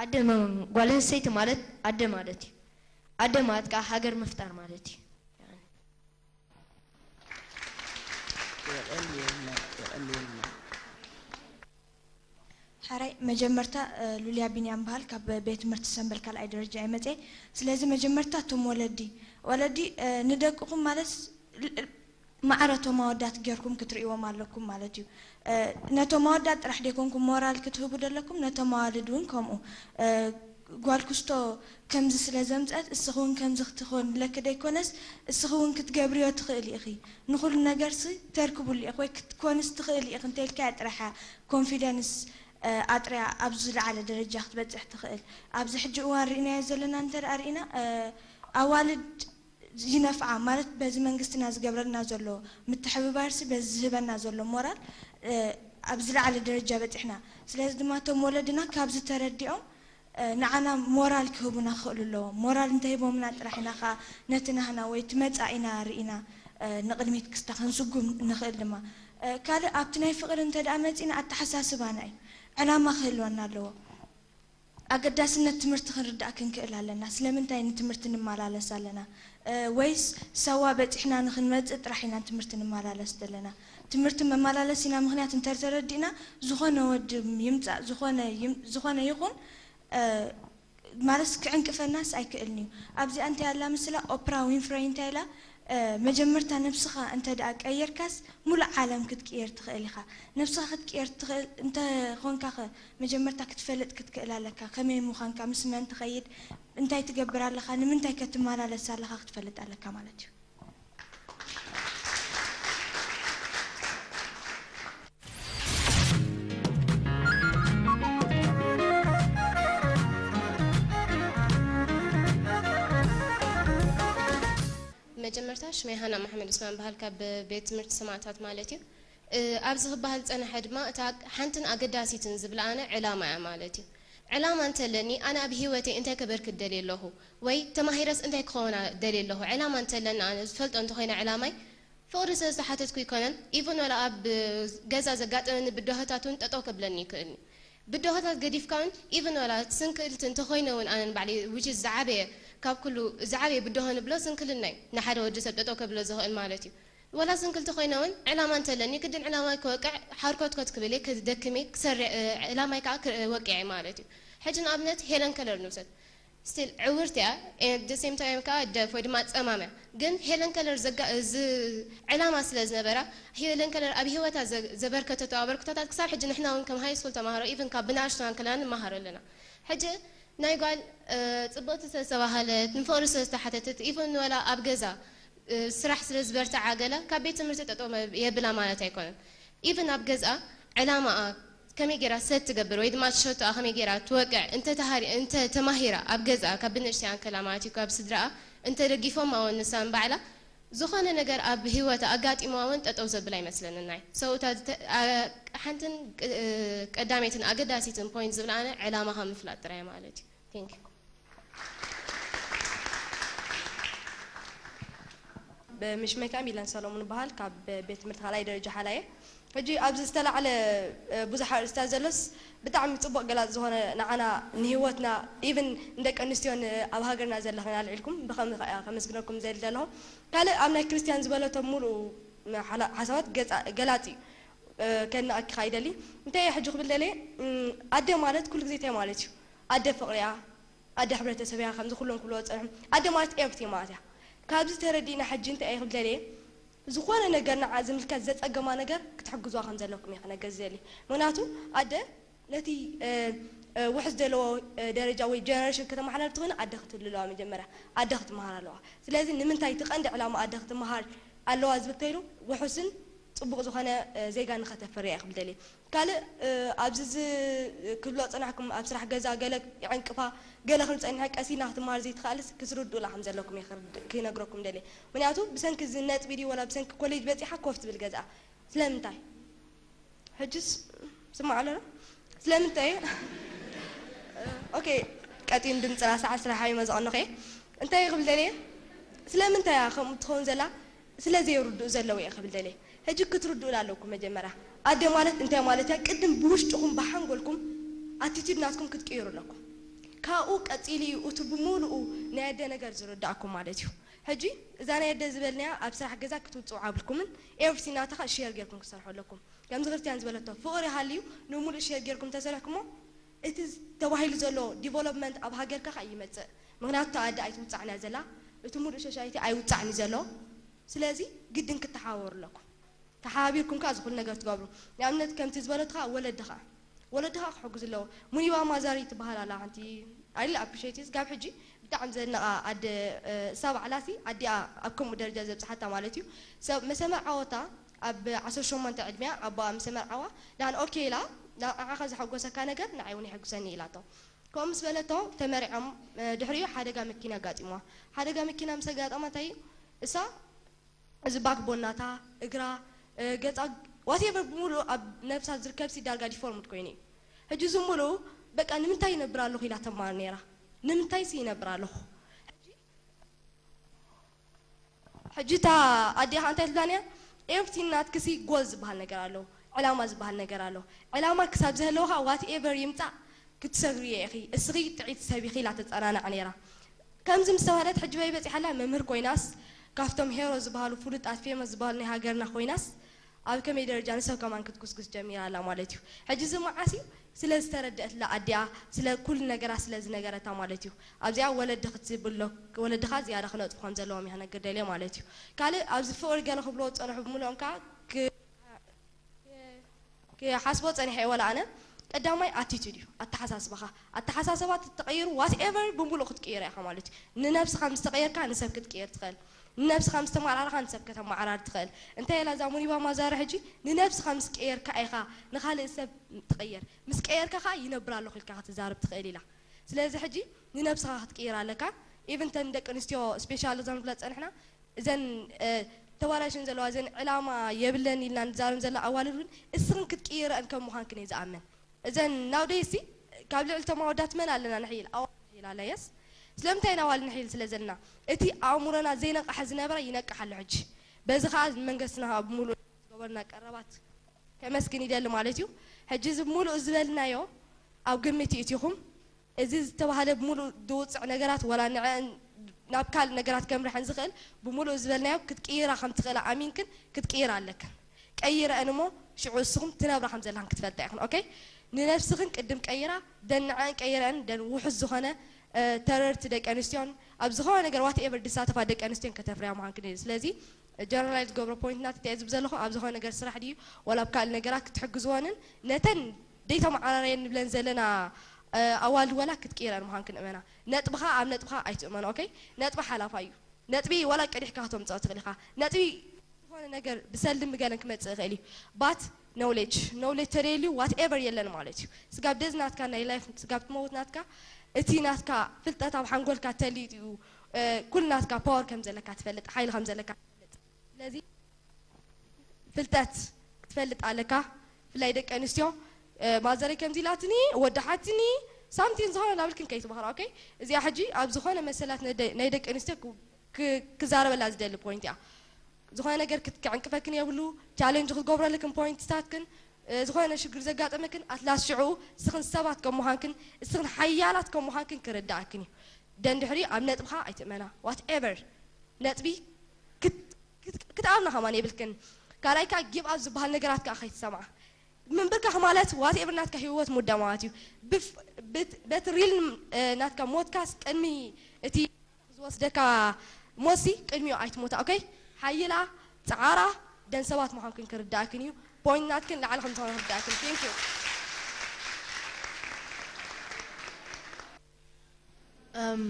ኣደ መ- ጓል ኣንስተይቲ ማለት ኣደ ማለት እዩ። ኣደ ማለት ከዓ ሃገር ምፍጣር ማለት እዩ። የቐንየልና፣ የቐንየልና። ሕራይ መጀመርታ ሉልያ ቢንያም በሃል ካብ ቤት ትምህርቲ ሰምበል ካልኣይ ደረጃ እየ መፅየ። ስለዚ መጀመርታ እቶም ወለዲ ወለዲ ንደቅኹም ማለት ማዕረ እቶም ኣወዳት ጌርኩም ክትርእይዎም ኣለኩም ማለት እዩ። ነቶም ኣወዳት ጥራሕ ደይኮንኩም ሞራል ክትህቡ ደለኩም፣ ነቶም ኣዋልድ እውን ከምኡ። ጓል ኩስቶ ከምዚ ስለ ዘምፀት እስኺ እውን ከምዚ ክትኾንለኪ ደይኮነስ እስኺ እውን ክትገብርዮ ትኽእሊ ኢኺ። ንኹሉ ነገርሲ ተርክብሉ ኢኺ ወይ ክትኮንስ ትኽእሊ ኢኺ እንተኢልካያ ጥራሕ እያ ኮንፊደንስ ኣጥርያ ኣብ ዝለዓለ ደረጃ ክትበፅሕ ትኽእል። ኣብዚ ሕጂ እዋን ርኢናዮ ዘለና እንተ ደኣ ርኢና ኣዋልድ ይነፍዓ ማለት በዚ መንግስትና ዝገብረልና ዘሎ ምትሕብባርሲ በዚ ዝህበና ዘሎ ሞራል ኣብ ዝለዓለ ደረጃ በፂሕና። ስለዚ ድማ እቶም ወለድና ካብዚ ተረዲኦም ንዓና ሞራል ክህቡና ክኽእሉ ኣለዎም። ሞራል እንተሂቦምና ጥራሕ ኢና ከዓ ነቲ ናህና ወይ እቲ መፃኢና ርኢና ንቕድሚት ክስታ ክንስጉም ንኽእል ድማ። ካልእ ኣብቲ ናይ ፍቕሪ እንተ ደኣ መፂና ኣተሓሳስባና እዩ። ዕላማ ክህልወና ኣለዎ። ኣገዳስነት ትምህርቲ ክንርዳእ ክንክእል ኣለና። ስለምንታይ ንትምህርቲ ንመላለስ ኣለና? ወይስ ሳዋ በፂሕና ንኽንመፅእ ጥራሕ ኢና ትምህርቲ ንመላለስ ዘለና? ትምህርቲ መመላለሲና ምኽንያት እንተተረዲእና ዝኾነ ወዲ ይምፃእ ዝኾነ ይኹን ማለት ክዕንቅፈናስ ኣይክእልን እዩ። ኣብዚኣ እንታይ ኣላ ምስላ ኦፕራ ዊንፍረይ እንታይ ኢላ መጀመርታ ነብስኻ እንተ ደኣ ቀየርካስ ሙሉእ ዓለም ክትቅየር ትኽእል ኢኻ። ነብስኻ ክትቅየር ትኽእል እንተ ኾንካ ኸ መጀመርታ ክትፈልጥ ክትክእል ኣለካ። ከመይ ምዃንካ፣ ምስ መን ትኸይድ፣ እንታይ ትገብር ኣለኻ፣ ንምንታይ ከ ትመላለስ ኣለኻ ክትፈልጥ ኣለካ ማለት እዩ። መጀመርታ ሽመይ ሃና መሓመድ ዑስማን በሃል ካብ ቤት ትምህርቲ ሰማእታት ማለት እዩ። ኣብዚ ክበሃል ዝጸንሐ ድማ እታ ሓንትን ኣገዳሲትን ዝብላ ኣነ ዕላማ እያ ማለት እዩ። ዕላማ እንተለኒ ኣነ ኣብ ህይወተይ እንታይ ከበርክት ደልየ ኣለኹ ወይ ተማሂረስ እንታይ ክኸውን ደልየ ኣለኹ ዕላማ እንተለኒ ኣነ ዝፈልጦ እንተኾይነ ዕላማይ ፍቕሪ ስለ ዝተሓተትኩ ይኮነን even ወላ ኣብ ገዛ ዘጋጠመኒ ብድሆታት እውን ጠጠው ከብለኒ ይክእል እዩ። ብድሆታት ገዲፍካ እውን even ወላ ስንክልቲ እንተኾይነ እውን ኣነ ንባዕለይ which is ዝዓበየ ካብ ኩሉ ዝዓበየ ብድሆ ንብሎ ስንክልና እዩ ንሓደ ወዲ ሰብ ጠጠው ከብሎ ዝኽእል ማለት እዩ። ወላ ስንክልቲ ኮይነ እውን ዕላማ እንተለኒ ግድን ዕላማይ ክወቅዕ ሓርኮትኮት ክብል እየ ክደክም እየ ክሰርዕ ዕላማይ ከዓ ክወቅዕ እየ ማለት እዩ። ሕጂ ንኣብነት ሄለን ከለር ንውሰድ። Still ዕውርቲ እያ and the same time ከዓ ደፍ ወይ ድማ ፀማም እያ ግን ሄለን ከለር ዘጋ እዚ ዕላማ ስለ ዝነበራ ሄለን ከለር ኣብ ሂወታ ዘበርከተቶ ኣበርክቶታት ክሳብ ሕጂ ንሕና እውን ከም ሃይ ስኩል ተማሃሮ even ካብ ብናእሽቱና ከለና ንመሃሮ ኣለና ሕጂ ናይ ጓል ፅብቕቲ ስለ ዝተባህለት ንፍቕሪ ስለ ዝተሓተተት even ወላ ኣብ ገዛ ስራሕ ስለ ዝበርትዓ ገለ ካብ ቤት ትምህርቲ ጠጠው የብላ ማለት ኣይኮነን። Even ኣብ ገዝኣ ዕላማኣ ከመይ ገይራ ሰት ትገብር ወይ ድማ ትሸቶኣ ከመይ ገይራ ትወቅዕ እንተ ተማሂራ ኣብ ገዝኣ ካብ ብንእሽተይ ኣንከላ ማለት እዩ ካብ ስድርኣ እንተ ደጊፎማ እውን ንሳ ንባዕላ ዝኾነ ነገር ኣብ ሂወታ ኣጋጢምዋ እውን ጠጠው ዘብል ኣይመስለንን ናይ so እታ ሓንትን ቀዳመይትን ኣገዳሲትን point ዝብላ ኣነ ዕላማኻ ምፍላጥ ጥራይ ማለት እዩ። Thank you። ብምሽመይ ከዓ ሚለን ሰሎሙን በሃል ካብ ቤት ትምህርቲ ካልኣይ ደረጃ ሓላየ ሕጂ ኣብዚ ዝተላዕለ ብዙሕ ኣርእስታት ዘሎስ ብጣዕሚ ፅቡቅ ገላፂ ዝኾነ ንዓና ንሂወትና even ንደቂ ኣንስትዮን ኣብ ሃገርና ዘለኽን ኣልዒልኩም ብኸምዚ ከዓ ከመስግነኩም ዘል ዘለኹ ካልእ ኣብ ናይ ክርስትያን ዝበለቶ ሙሉእ ሓሳባት ገላፂ እዩ ከድንቐኪ ከዓ ይደሊ እንታይ እየ ሕጂ ክብል ደልየ ኣደ ማለት ኩሉ ግዜ እንታይ ማለት እዩ ኣደ ፍቅሪ እያ ኣደ ሕብረተሰብ እያ ከምዚ ኩሎም ክብልዎ ዝፀንሑ ኣደ ማለት everything ማለት እያ ካብዚ ተረዲእና ሕጂ እንታይ እየ ክብል ደልየ ዝኾነ ነገር ንዓ ዝምልከት ዘፀገማ ነገር ክትሕግዝዋ ከም ዘለኩም እየ ክነግር ዝደሊ ምክንያቱ ኣደ ነቲ ውሕስ ዘለዎ ደረጃ ወይ generation ከተመሓላልፍ ትኽእልን ኣደ ክትህሉ ኣለዋ መጀመርያ ኣደ ክትመሃር ኣለዋ ስለዚ ንምንታይ እቲ ቀንዲ ዕላማ ኣደ ክትመሃር ኣለዋ ዝብል ተይሉ ውሑስን ፅቡቕ ዝኾነ ዜጋ ንኸተፍርያ እየ ክብል ደልየ ካልእ ኣብዚ ክብሎ ፀናሕኩም ኣብ ስራሕ ገዛ ገለ ይዕንቅፋ ገለ ክብል ፀኒሐ ቀስ ኢልና ክትመሃር ዘይትኽኣልስ ክትርድኡላ ከም ዘለኩም እየ ክነግረኩም ደልየ ምክንያቱ ብሰንኪ እዚ ነጥቢ ድዩ ወላ ብሰንኪ ኮሌጅ በፂሓ ኮፍ ትብል ገዝኣ ስለምንታይ ሕጅስ ስማዕ ኣለና ስለምንታይ ኦኬ ቀጢን ድምፅና ሰዓት ስራሕ ሃይመ ዘቐንኸ እንታይ ክብል ደልየ ስለምንታይ እያ ከምኡ ትኸውን ዘላ? ስለ ዘይርድኡ ዘለዉ እየ ክብል ደልየ። ሕጂ ክትርድኡላ ኣለኩም። መጀመርያ ኣደ ማለት እንታይ ማለት እያ? ቅድም ብውሽጥኹም ብሓንጎልኩም ኣቲቲድ ናትኩም ክትቅይሩ ኣለኩም። ካብኡ ቀጺሉ እዩ እቲ ብምሉኡ ናይ ኣደ ነገር ዝርዳእኩም ማለት እዩ። ሕጂ እዛ ናይ ኣደ ዝበልናያ ኣብ ስራሕ ገዛ ክትውፅኡ ኣብልኩምን ኤቭሪቲንግ ናታ ኸ ሼር ጌርኩም ክሰርሑ ኣለኩም። ከምዚ ክርስቲያን ዝበለቶ ፍቕሪ ሃልዩ ንምሉእ ሼር ጌርኩም ተሰሪሕኩሞ እቲ ተባሂሉ ዘሎ ዲቨሎፕመንት ኣብ ሃገርካ ኸ ይመፅእ። ምክንያቱ እታ ኣደ ኣይትውፃዕን እያ ዘላ፣ እቲ ሙሉእ ሶሳይቲ ኣይውፃዕን እዩ ዘሎ። ስለዚ ግድን ክትሓባበሩ ኣለኩም። ተሓባቢርኩም ከዓ ዝኹሉ ነገር ትገብሩ። ንኣብነት ከምቲ ዝበለትኻ ወለድኻ ወለድኻ ክሕግዙ ኣለዎ። ሙኒባ ማዛሪ ትበሃል ኣላ ሓንቲ ኣይል ኣፕሪሼት ስጋብ ሕጂ ብጣዕሚ ዘድነቓ ኣደ። እሳ ባዕላሲ ኣዲኣ ኣብ ከምኡ ደረጃ ዘብፅሓታ ማለት እዩ። ሰብ መሰመር ዓወታ ኣብ ዓሰርተ ሸሞንተ ዕድሚያ ኣቦኣ ምስ መርዓዋ ዳን ኦኬ ኢላ ንዓኻ ዘሐጎሰካ ነገር ንዓይ እውን የሐጉሰኒ ኢላቶ። ከምኡ ምስ በለቶ ተመሪዖም። ድሕሪኡ ሓደጋ መኪና ኣጋጢምዋ። ሓደጋ መኪና ምስ ኣጋጠማ እንታይ እዩ እሳ እዚ ባክቦን ናታ እግራ ገፃ ዋቴቨር ብምሉእ ኣብ ነብሳ ዝርከብ ሲ ዳርጋ ዲፎርምድ ኮይኑ እዩ። ሕጂ እዚ ምሉእ በቃ ንምንታይ ይነብር ኣለኹ ኢላ ተማር ነይራ። ንምንታይ ሲ ይነብር ኣለኹ? ሕጂ እታ ኣዴኻ እንታይ ትብላን እያ? ኤቭሪቲን ናትክሲ ጎል ዝበሃል ነገር ኣሎ፣ ዕላማ ዝበሃል ነገር ኣሎ። ዕላማ ክሳብ ዘህለወኻ ዋት ኤቨር ይምፃእ ክትሰግርዮ ኢኺ፣ እስኺ ጥዒት ሰብ ኢኺ ኢላ ተፀናናዕ ነይራ። ከምዚ ምስ ተባህለት ሕጂ በይ በፂሓላ መምህር ኮይናስ ካብቶም ሄሮ ዝበሃሉ ፍሉጣት ፌመስ ዝበሃሉ ናይ ሃገርና ኮይናስ ኣብ ከመይ ደረጃ ንሰብ ከማን ክትጉስጉስ ጀሚራ ኣላ ማለት እዩ። ሕጂ እዚ መዓስ እዩ? ስለ ዝተረደአትላ ኣዲኣ፣ ስለ ኩሉ ነገራት ስለ ዝነገረታ ማለት እዩ። ኣብዚኣ ወለዲ ክትብል ኣሎ፣ ወለድኻ ዝያዳ ክነጥፉ ከም ዘለዎም እየ ክነግር ደልየ ማለት እዩ። ካልእ ኣብዚ ፍቕሪ ገለ ክብልዎ ዝጸንሑ ብምልኦም ከኣ ክ-፣ ክሓስቦ ጸኒሐ እየ ወላ ኣነ። ቀዳማይ ኣቲቱድ እዩ፣ ኣተሓሳስባኻ። ኣተሓሳስባ ተተቐይሩ ዋት ኤቨር ብምሉእ ክትቅይሮ ኢኻ ማለት እዩ። ንነብስኻ ምስ ተቐየርካ ንሰብ ክትቅየር ትኽእል። ንነብስኻ ምስ ተመዓራረኻ ንሰብ ከተመዓራሪ ትኽእል። እንታይ ኢላ እዛ ሙኒባ ማዛሪ ሕጂ ንነብስኻ ምስ ቀየርካ ኢኻ ንኻልእ ሰብ ትቕየር። ምስ ቀየርካ ኸኣ ይነብር ኣለኹ ኢልካ ክትዛረብ ትኽእል ኢላ። ስለዚ ሕጂ ንነብስኻ ክትቅይር ኣለካ። ኢቭን ተን ደቂ ኣንስትዮ ስፔሻል እዘን ንብላ ዝጸንሕና እዘን እ፣ ተባላሽን ዘለዋ እዘን ዕላማ የብለን ኢልና ንዛረብ ዘላ ኣዋልድ እውን እስኽን ክትቅይረአን ከም ምዃንክን እየ ዝኣምን። እዘን ናውደይሲ ካብ ልዕሊ እቶም ኣወዳት መን ኣለና ንሕይል? ኣዋልድ ንሕይል ኣላ የስ። ስለምንታይ ኢና ኣዋልድ ንሕይል ስለ ዘለና? እቲ ኣእምሮና ዘይነቕሐ ዝነበረ ይነቅሕ ኣሎ ሕጂ። በዚ ኸኣ መንግስትና ኸኣ ብምሉእ ዝገበሩና ቀረባት ከመስግን ይደሊ ማለት እዩ። ሕጂ እዚ ምሉእ ዝበልናዮ ኣብ ግምት ይእቲኹም። እዚ ዝተባህለ ብምሉእ ዝውፅዕ ነገራት ወላ ንዐን ናብ ካልእ ነገራት ከምርሐን ዝኽእል ብምሉእ ዝበልናዮ ክትቅይራ ከም ትኽእላ ኣሚንክን ክትቅይራ ኣለክን። ቀይረአን እሞ ሽዑ እስኹም ትነብራ ከም ዘለኽን ክትፈልጣ ኢኽን። ኦኬ፣ ንነብስኽን ቅድም ቀይራ፣ ደን ንዐን ቀይረአን፣ ደን ውሑስ ዝኾነ እ፣ ተረርቲ ደቂ ኣንስትዮን ኣብ ዝኾነ ነገር ዋት ኤቨር ድሳተፋ ደቂ ኣንስትዮን ከተፍርያ ምዃንክን እዩ። ስለዚ ጀነራላይዝ ገብሮ ፖይንት ናት እንታይ ዝብ ዘለኹ ኣብ ዝኾነ ነገር ስራሕ ድዩ ወላ ኣብ ካልእ ነገራት ክትሕግዝወንን ነተን ደይተመዓራረየን ንብለን ዘለና እ፣ ኣዋልድ ወላ ክትቅይረን ምዃንክን እመና። ነጥብኻ ኣብ ነጥብኻ ኣይትእመኖ። ኦኬ፣ ነጥቢ ሓላፋ እዩ። ነጥቢ ወላ ቀዲሕካ ክተምፅኦ ትኽእል ኢኻ። ነጥቢ ዝኾነ ነገር ብሰልድን ብገለን ክመፅእ ይኽእል እዩ። ባት ኖውሌጅ ኖውሌጅ ተደልዩ ዋት ኤቨር የለን ማለት እዩ። ስጋብ ደዚ ናትካ ናይ ላይፍ ስጋብ ትመውት ናትካ እቲ ናትካ ፍልጠት ኣብ ሓንጎልካ ተሊጡ እዩ። እ፣ ኩሉ ናትካ ፓወር ከም ዘለካ ትፈልጥ፣ ሓይሊ ከም ዘለካ ትፈልጥ። ስለዚ ፍልጠት ክትፈልጥ ኣለካ። ብፍላይ ደቂ ኣንስትዮ እ፣ ማዘረይ ከምዚ ኢላትኒ፣ ወዳሓትኒ፣ ሳምቲን ዝኾነ ናብልክን ከይትባህራ። ኦኬ፣ እዚኣ ሕጂ ኣብ ዝኾነ መሰላት ናይ ደ-፣ ናይ ደቂ ኣንስትዮ ክ-፣ ክ-፣ ክዛረበላ ዝደሊ ፖይንት እያ። ዝኾነ ነገር ክት-፣ ክዕንቅፈክን የብሉ፣ ቻሌንጅ ክትገብረልክን ፖይንትታትክን እ፣ ዝኾነ ሽግር ዘጋጠመክን ኣትላስ ሽዑ እስኽን ሰባት ከም ምዃንክን እስኽን ሓያላት ከም ምዃንክን ክርድኣክን እዩ። ደን ድሕሪ ኣብ ነጥብኻ ኣይትእመና። ዋት ኤቨር ነጥቢ ክት-፣ ክት-፣ ክትኣብና ከማን የብልክን። ካልኣይ ከዓ ጊቭ ኣፕ ዝበሃል ነገራት ከዓ ከይትሰምዓ። ምንብርካኽ ማለት ዋት ኤቨር ናትካ ህይወት ሙዳ ማለት እዩ። ብፍ-፣ ብት-፣ በቲ ሪል እ፣ ናትካ ሞትካስ ቅድሚ እቲ ዝወስደካ ሞሲ ቅድሚኡ ኣይትሞታ። ኦኬ፣ ሓይላ፣ ጸዓራ፣ ደን ሰባት ምዃንክን ክርዳእክን እዩ። ፖይንት ናትክን ላዕሊ ከም ዝኾነ ክርዳእክን። Thank you። እም፣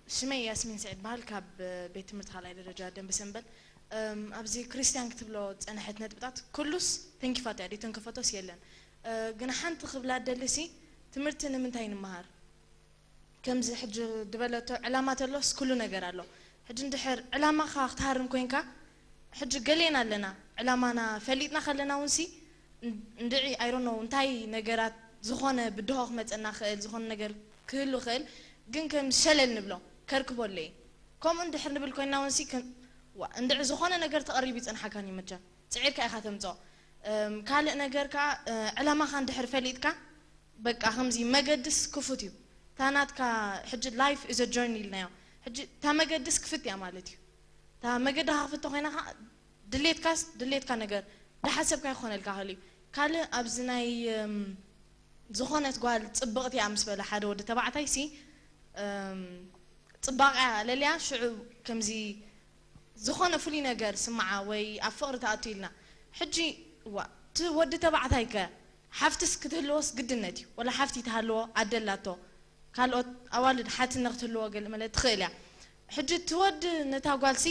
ሽመይ ያስሚን ስዒድ በሃል፣ ካብ ቤት ትምህርቲ ካልኣይ ደረጃ ደንበ ሰንበል። እም፣ ኣብዚ ክርስቲያን ክትብሎ ዝጸንሐት ነጥብታት ኩሉስ ተንኪፋቶ እያ፣ ደይተንከፈቶስ የለን። እ፣ ግን ሓንቲ ክብላ ደልሲ፣ ትምህርቲ ንምንታይ ንምሃር? ከምዚ ሕጂ ዝበለቶ ዕላማ ተሎስ ኩሉ ነገር ኣሎ። ሕጂ እንድሕር ዕላማኻ ክትሃርም ኮይንካ፣ ሕጂ ገሌና ኣለና ዕላማና ፈሊጥና ከለና እውን ሲ እንድዒ I don't know እንታይ ነገራት ዝኾነ ብድሆ ክመፀና ክእል ዝኾነ ነገር ክህሉ ክእል ግን ከም ሸለል ንብሎ ከርክቦለይ ከምኡ እንድሕር ንብል ኮይና እውን ሲ ክን- ዋ- እንድዕ ዝኾነ ነገር ተቐሪቡ ይጸንሓካን እዩ መቸም ጽዒርካ ኢኻ ተምጽኦ። እም፣ ካልእ ነገር ከኣ እ፣ ዕላማኻ እንድሕር ፈሊጥካ በቃ ከምዚ መገድስ ክፉት እዩ። እታ ናትካ ሕጂ life is a journey ኢልናዮ። ሕጂ እታ መገድስ ክፍት እያ ማለት እዩ። እታ መገድኻ ክፍቶ ኮይና ከኣ ድሌትካስ ድሌትካ ነገር እንዳሓሰብካ ይኾነልካ ክእል እዩ። ካልእ ኣብዚ ናይ እም፣ ዝኾነት ጓል ጽብቕቲ እያ ምስ በለ ሓደ ወዲ ተባዕታይ ሲ እም፣ ጽባቐያ ለልያ ሽዑ ከምዚ ዝኾነ ፍሉይ ነገር ስምዓ ወይ ኣብ ፍቕሪ ትኣቱ ኢልና። ሕጂ እዋ እቲ ወዲ ተባዕታይ ከ ሓፍትስ ክትህልዎስ ግድነት እዩ። ወላ ሓፍቲ ትሃልዎ ኣደላቶ ካልኦት ኣዋልድ ሓትነ ክትህልዎ ገለ መለ ትኽእል እያ። ሕጂ እቲ ወዲ ነታ ጓልሲ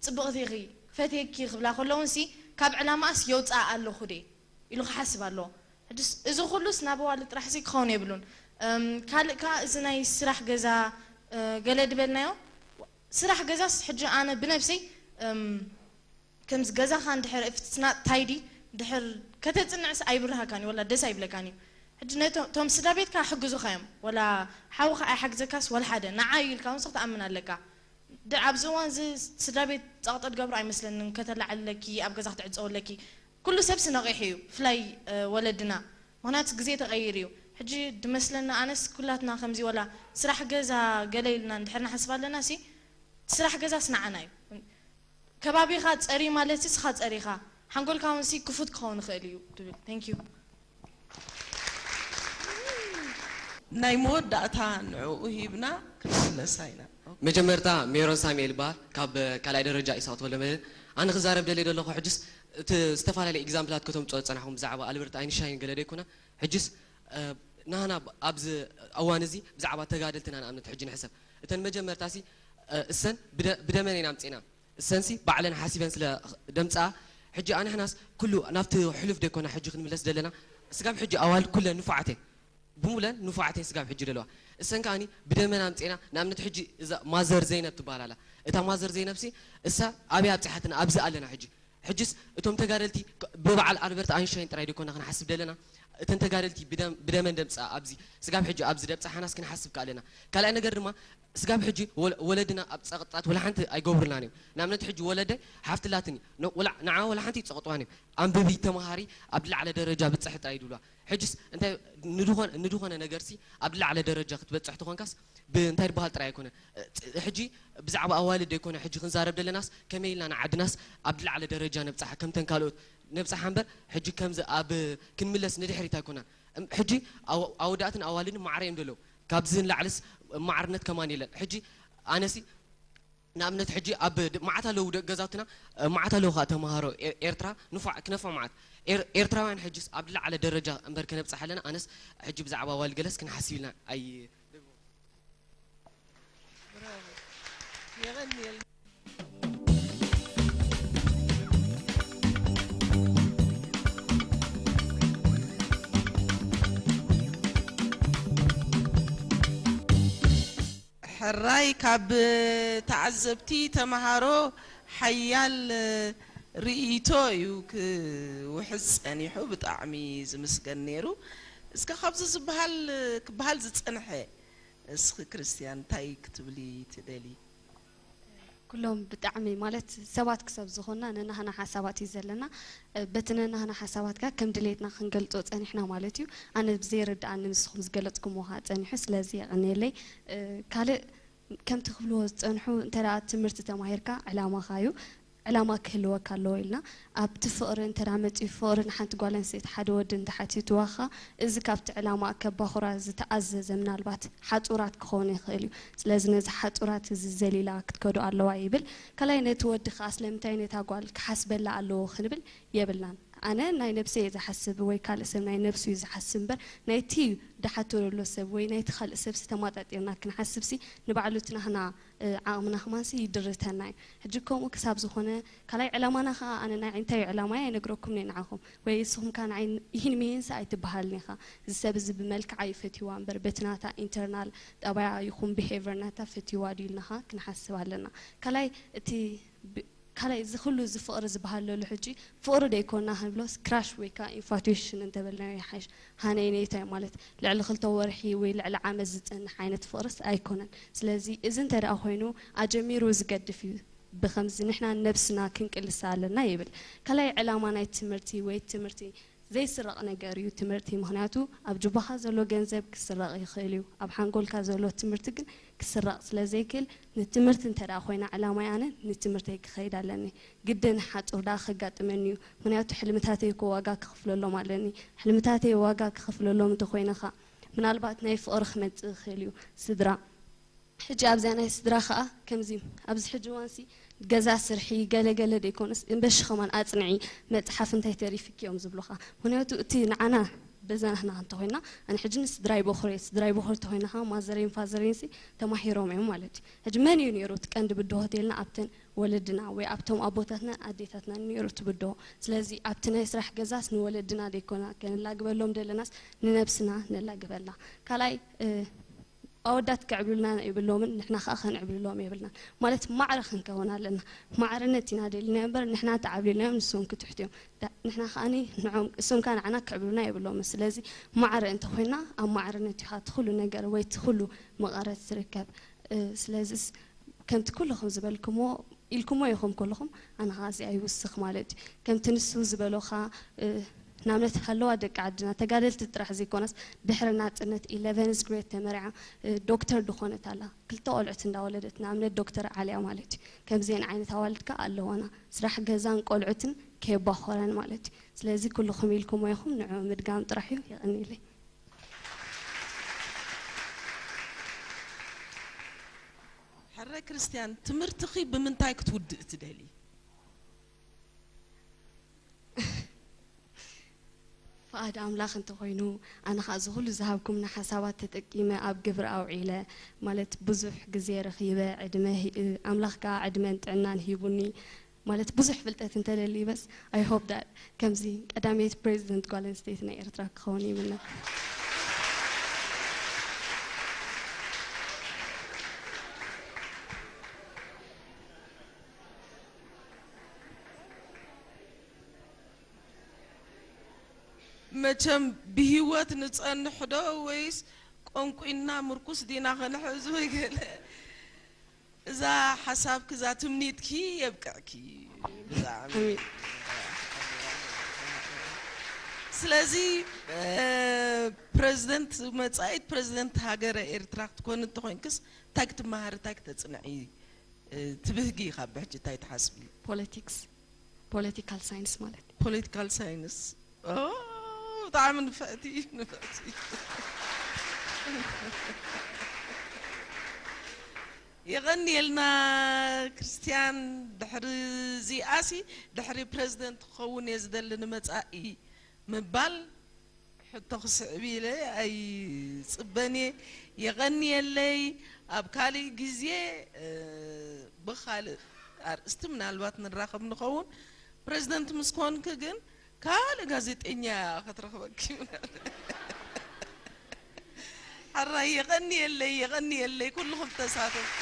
ጽብቕቲ ኢኺ ፈትየኪ ክብላ ከለውንሲ ካብ ዕላማኣስ የውፅኣ ኣለኹ ደ ኢሉ ክሓስብ ኣለዎ። ሕጅስ እዚ ኩሉስ ናብ ኣዋልድ ጥራሕሲ ክኸውን የብሉን። እም፣ ካልእ ከኣ እዚ ናይ ስራሕ ገዛ እ፣ ገለ ድበልናዮ ስራሕ ገዛስ ሕጂ ኣነ ብነብሰይ እም፣ ከምዚ ገዛኻ እንድሕር if it's not tidy እንድሕር ከተጽንዕስ ኣይብርሃካን እዩ ወላ ደስ ኣይብለካን እዩ። ሕጂ ነቶም ቶም ስድራ ቤትካ ሕግዙኻ እዮም ወላ ሓውኻ ኣይሓግዘካስ ወላ ሓደ ንዓ እዩ ኢልካ እውን ስኽ ትኣምን ኣለካ። ድ- ኣብዚ እዋን እዚ ስድራ ቤት ጸቕጢ ትገብሮ ኣይመስለንን። ከተላዕልለኪ ኣብ ገዛ ክትዕጸው ኣለኪ። ኩሉ ሰብሲ ነቒሑ እዩ ብፍላይ እ፣ ወለድና። ምኽንያቱ ግዜ ተቐይሩ እዩ። ሕጂ ድመስለና ኣነስ ኩላትና ከምዚ ወላ ስራሕ ገዛ ገለ ኢልና እንድሕር ንሓስብ ኣለና ሲ ስራሕ ገዛስ ንዓና እዩ። ከባቢኻ ጸሪ ማለት ንስኻ ጸሪኻ ሓንጎልካ እውን ሲ ክፉት ክኸውን ይኽእል እዩ ትብል። Thank you። ናይ መወዳእታ ንዕኡ ሂብና ክንምለሳ ኢና። መጀመርታ ሜሮን ሳሙኤል ይበሃል ካብ ካልኣይ ደረጃ ኢሳቅ ተወልደ መድህን። ኣነ ክዛረብ ደልየ ዘለኹ ሕጅስ እቲ ዝተፈላለዩ example ላት ከተምፅኦ ዝፀናሕኩም ብዛዕባ ኣልበርት ኣይንሽታይን ገለ ደይኮነ ሕጅስ ናህና ኣብዚ እዋን እዚ ብዛዕባ ተጋደልትና ንኣብነት ሕጂ ንሕሰብ እተን መጀመርታ ሲ እሰን ብደመን ኢና ኣምፅእና እሰንሲ ባዕለን ሓሲበን ስለ ደምፅኣ ሕጂ ኣንሕናስ ኩሉ ናብቲ ሕሉፍ ደይኮና ሕጂ ክንምለስ ዘለና ስጋብ ሕጂ ኣዋልድ ኩለን ንፉዓት እየን ብሙለን ንፉዓት እየን ስጋብ ሕጂ ዘለዋ እሰን ከኣኒ ብደመን ኣምፅእና ንኣብነት ሕጂ እዛ ማዘር ዘይነብ ትበሃል ኣላ እታ ማዘር ዘይነብሲ እሳ ኣበይ ኣብፅሓትና ኣብዚ ኣለና ሕጂ ሕጅስ እቶም ተጋደልቲ ብበዓል ኣልበርት ኣይንሽታይን ጥራይ ደይኮና ክንሓስብ ደለና እተን ተጋደልቲ ብደመን ደምፃ ኣብዚ ስጋብ ሕጂ ኣብዚ ደብፃሓናስ ክንሓስብ ከኣለና ካልኣይ ነገር ድማ ስጋብ ሕጂ ወለድና ኣብ ፀቕጥታት ወላ ሓንቲ ኣይገብሩልናን እዮም ንኣብነት ሕጂ ወለደይ ሓፍትላትኒ ንዓ ወላ ሓንቲ ይፀቕጥዋን እዮም ኣንብቢ ተምሃሪ ኣብ ዝለዓለ ደረጃ ብፅሒ ጥራይ ይድብልዋ ሕጅስ እንታይ ንድኾነ ነገርሲ ኣብ ዝለዓለ ደረጃ ክትበፅሕ ትኾንካስ ብእንታይ ዝበሃል ጥራይ ኣይኮነ ሕጂ ብዛዕባ ኣዋልድ ደይኮነ ሕጂ ክንዛረብ ደለናስ ከመይ ኢልና ንዓድናስ ኣብ ዝለዓለ ደረጃ ነብፅሓ ከምተን ካልኦት ነብፅሓ እምበር ሕጂ ከምዚ ኣብ ክንምለስ ንድሕሪት ኣይኮናን ሕጂ ኣወዳእትን ኣዋልድን ማዕረ እዮም ዘለዉ ካብዚ ንላዕልስ ማዕርነት ከማን የለን ሕጂ ኣነሲ ንኣብነት ሕጂ ኣብ መዓት ኣለዉ ደቂ ገዛውትና መዓት ኣለዉ ከዓ ተምሃሮ ኤርትራ ንፉዕ ክነፍዕ መዓት ኤርትራውያን ሕጅስ ኣብ ዝለዓለ ደረጃ እምበር ከነብፅሕ ኣለና ኣነስ ሕጂ ብዛዕባ ኣዋልድ ገለስ ክንሓስብ ኢልና ኣይ የቐንየልና ሕራይ ካብ ተዓዘብቲ ተምሃሮ ሓያል ርእይቶ እዩ ክውሕዝ ጸኒሑ ብጣዕሚ ዝምስገን ነይሩ እስከ ካብዚ ዝበሃል ክበሃል ዝጸንሐ እስኺ ክርስትያን እንታይ ክትብሊ ትደሊ ኩሎም ብጣዕሚ ማለት ሰባት ክሰብ ዝኾንና ነናህና ሓሳባት እዩ ዘለና በቲ ነናህና ሓሳባት ከ ከም ድሌትና ክንገልጾ ጸኒሕና ማለት እዩ ኣነ ብዘይርድኣኒ ንስኹም ዝገለጽኩምዎ ከኣ ጸኒሑ ስለዚ የቐንየለይ ካልእ ከምቲ ክብልዎ ዝጸንሑ እንተ ትምህርቲ ተማሂርካ ዕላማኻ እዩ ዕላማ ክህልወካ ኣለዎ ኢልና ኣብቲ ፍቕሪ እንተ መጺኡ ፍቕሪ ንሓንቲ ጓል ኣንስተይቲ ሓደ ወዲ እንተ ሓቲትዋ ከኣ እዚ ካብቲ ዕላማ ከባኹራ ዝተኣዘዘ ምናልባት ሓጹራት ክኸውን ይኽእል እዩ ስለዚ ነዚ ሓጹራት እዚ ዘሊላ ክትከዶ ኣለዋ ይብል ካልኣይ ነቲ ወዲ ከኣ ስለምንታይ ነታ ጓል ክሓስበላ ኣለዎ ክንብል የብልናን ኣነ ናይ ነብሰይ እየ ዝሓስብ ወይ ካልእ ሰብ ናይ ነብሱ እዩ ዝሓስብ እምበር ናይቲ ድሓቶ ዘሎ ሰብ ወይ ናይቲ ካልእ ሰብሲ ተማጣጢርና ክንሓስብሲ ንባዕሉ እቲ ናህና ዓቕምና ከማንሲ ይድርተና እዩ ሕጂ ከምኡ ክሳብ ዝኾነ ካልኣይ ዕላማና ከዓ ኣነ ናይ እንታይ እዩ ዕላማይ ኣይነግረኩምን እየ ንዓኹም ወይ እስኹም ከዓ ንዓይ ይህን ምሂንሲ ኣይትበሃልን ኢኻ እዚ ሰብ እዚ ብመልክዓ እዩ ፈትይዋ እምበር በቲ ናታ internal ጠባያ ይኹን behavior ናታ ፈትይዋ ድዩ ኢልና ከዓ ክንሓስብ ኣለና ካልኣይ እቲ ካልኣይ እዚ ኩሉ እዚ ፍቕሪ ዝበሃል ዘሎ ሕጂ ፍቕሪ ደይኮና ክንብሎስ ክራሽ ወይ ከዓ ኢንፋቱዌሽን እንተበልናዮ ይሓይሽ። ሃነይ ነይታይ ማለት ልዕሊ ክልተ ወርሒ ወይ ልዕሊ ዓመት ዝፀንሕ ዓይነት ፍቕርስ ኣይኮነን። ስለዚ እዚ እንተ ደኣ ኮይኑ ኣጀሚሩ ዝገድፍ እዩ። ብኸምዚ ንሕና ነብስና ክንቅልሳ ኣለና ይብል። ካልኣይ ዕላማ ናይ ትምህርቲ ወይ ትምህርቲ ዘይስረቕ ነገር እዩ ትምህርቲ። ምኽንያቱ ኣብ ጁባኻ ዘሎ ገንዘብ ክስረቕ ይኽእል እዩ፣ ኣብ ሓንጎልካ ዘሎ ትምህርቲ ግን ክስረቕ ስለ ዘይክእል ንትምህርቲ እንተ ደኣ ኮይና ዕላማይ ኣነ ንትምህርተይ ክኸይድ ኣለኒ። ግድን ሓጹር ደኣ ከጋጥመኒ እዩ። ምኽንያቱ ሕልምታተይ እኮ ዋጋ ክኽፍለሎም ኣለኒ። ሕልምታተይ ዋጋ ክኽፍለሎም እንተኾይነ ኸኣ ምናልባት ናይ ፍቕሪ ክመጽእ ይኽእል እዩ። ስድራ ሕጂ ኣብዚኣ ናይ ስድራ ኸኣ ከምዚ ኣብዚ ሕጂ እዋንሲ ገዛ ስርሒ ገለ ገለ ደይኮነስ እምበሺ ኸማን ኣጽንዒ መጽሓፍ እንታይ ተሪፍኪ እዮም ዝብሉኻ። ምኽንያቱ እቲ ንዓና በዛ ንሕና እንተኾይና ኣነ ሕጂ ንስድራይ በኹሪ እየ። ስድራይ በኹሪ እንተኾይና ኸኣ ማዘረይን ፋዘረይንሲ ተማሂሮም እዮም ማለት እዩ። ሕጂ መን እዩ ነይሩ እቲ ቀንዲ ብድሆ ተይልና ኣብተን ወለድና ወይ ኣብቶም ኣቦታትና ኣዴታትና ነይሩ ትብድሆ። ስለዚ ኣብቲ ናይ ስራሕ ገዛስ ንወለድና ደይኮና ከነላግበሎም ደለናስ ንነብስና ነላግበላ። ካልኣይ እ፣ ኣወዳት ክዕብሉልና የብሎምን ንሕና ከዓ ከንዕብልሎም የብልናን። ማለት ማዕረ ክንከውን ኣለና። ማዕርነት ኢና ደሊና እምበር ንሕና ተዓብሊልናዮም ንሶም ክትሕቱ እዮም። ዳ- ንሕና ከዓኒ ንዖም እሶም ከዓ ንዓና ክዕብሉና የብሎምን። ስለዚ ማዕረ እንተኮይና ኣብ ማዕርነት ኢኻ እቲ ኩሉ ነገር ወይ እቲ ኩሉ መቐረት ዝርከብ። እ፣ ስለዚስ ከምቲ ኩልኹም ዝበልኩሞ ኢልኩሞ ኢኹም ኩልኹም ኣነ ኸዓ እዚኣ ይውስኽ ማለት እዩ። ከምቲ ንሱ ዝበሎኻ እ፣ ንኣብነት ሃለዋ ደቂ ዓድና ተጋደልቲ ጥራሕ ዘይኮነስ ድሕሪ ናፅነት ኢለቨንስ ግሬድ ተመሪዓ እ፣ ዶክተር ዝኾነት ኣላ። ክልተ ቆልዑት እንዳወለደት ንኣብነት ዶክተር ዓልያ ማለት እዩ። ከምዚአን ዓይነት ኣዋልድ ከዓ ኣለዋና። ስራሕ ገዛን ቆልዑትን ከየባኾረን ማለት እዩ። ስለዚ ኩልኹም ኢልኩሞ ኢኹም ንዕኡ ምድጋም ጥራሕ እዩ። የቐንየለይ። ሕረ ክርስትያን ትምህርትኺ ብምንታይ ክትውድእ ትደሊ? ፍቓድ ኣምላኽ እንተኾይኑ ኣነ ኸኣ እዚ ኹሉ ዝሃብኩምና ሓሳባት ተጠቂመ ኣብ ግብሪ ኣውዒለ ማለት ብዙሕ ግዜ ረኺበ ዕድመ ሂ- ኣምላኽ ከኣ ዕድመን ጥዕናን ሂቡኒ ማለት ብዙሕ ፍልጠት እንተለሊ በስ I hope that ከምዚ ቀዳመይቲ ፕሬዚደንት ጓል ኣንስተይቲ ናይ ኤርትራ ክኸውን ይምነ። መቸም ብሂወት ንጸንሕ ዶ ወይስ ቆንቁና ምርኩስ ዲና ክንሕዝ ወይ ገለ? እዛ ሓሳብኪ እዛ ትምኒትኪ የብቅዕኪ ብጣዕሚ። ኣሜን። ስለዚ እ፣ ፕረዚደንት መጻኢት ፕረዚደንት ሃገረ ኤርትራ ክትኮኒ እንተኮይንክስ እንታይ ክትመሃሪ እንታይ ክተጽንዒ እ፣ ትብህጊ ኢኻ ብሕጂ እንታይ ትሓስቢ? ፖለቲክስ ፖለቲካል ሳይንስ ማለት እዩ። ፖለቲካል ሳይንስ ኦ፣ ብጣዕሚ ንፍዕቲ ንፍዕቲ። የቐንየልና ክርስትያን። ድሕሪ እዚኣሲ ድሕሪ ፕረዚደንት ክኸውን እየ ዝደሊ ንመጻኢ ምባል ሕቶ ክስዕብ ኢለ ኣይጽበን እየ። የቐንየለይ። ኣብ ካልእ ግዜ እ፣ ብኻልእ ኣርእስቲ ምናልባት ንራኸብ ንኸውን። ፕረዚደንት ምስ ኮንኪ ግን ካልእ ጋዜጠኛ ክትረኽበኪ። ሕራይ የቐንየለይ፣ የቐንየለይ ኩልኹም ተሳተፍቲ።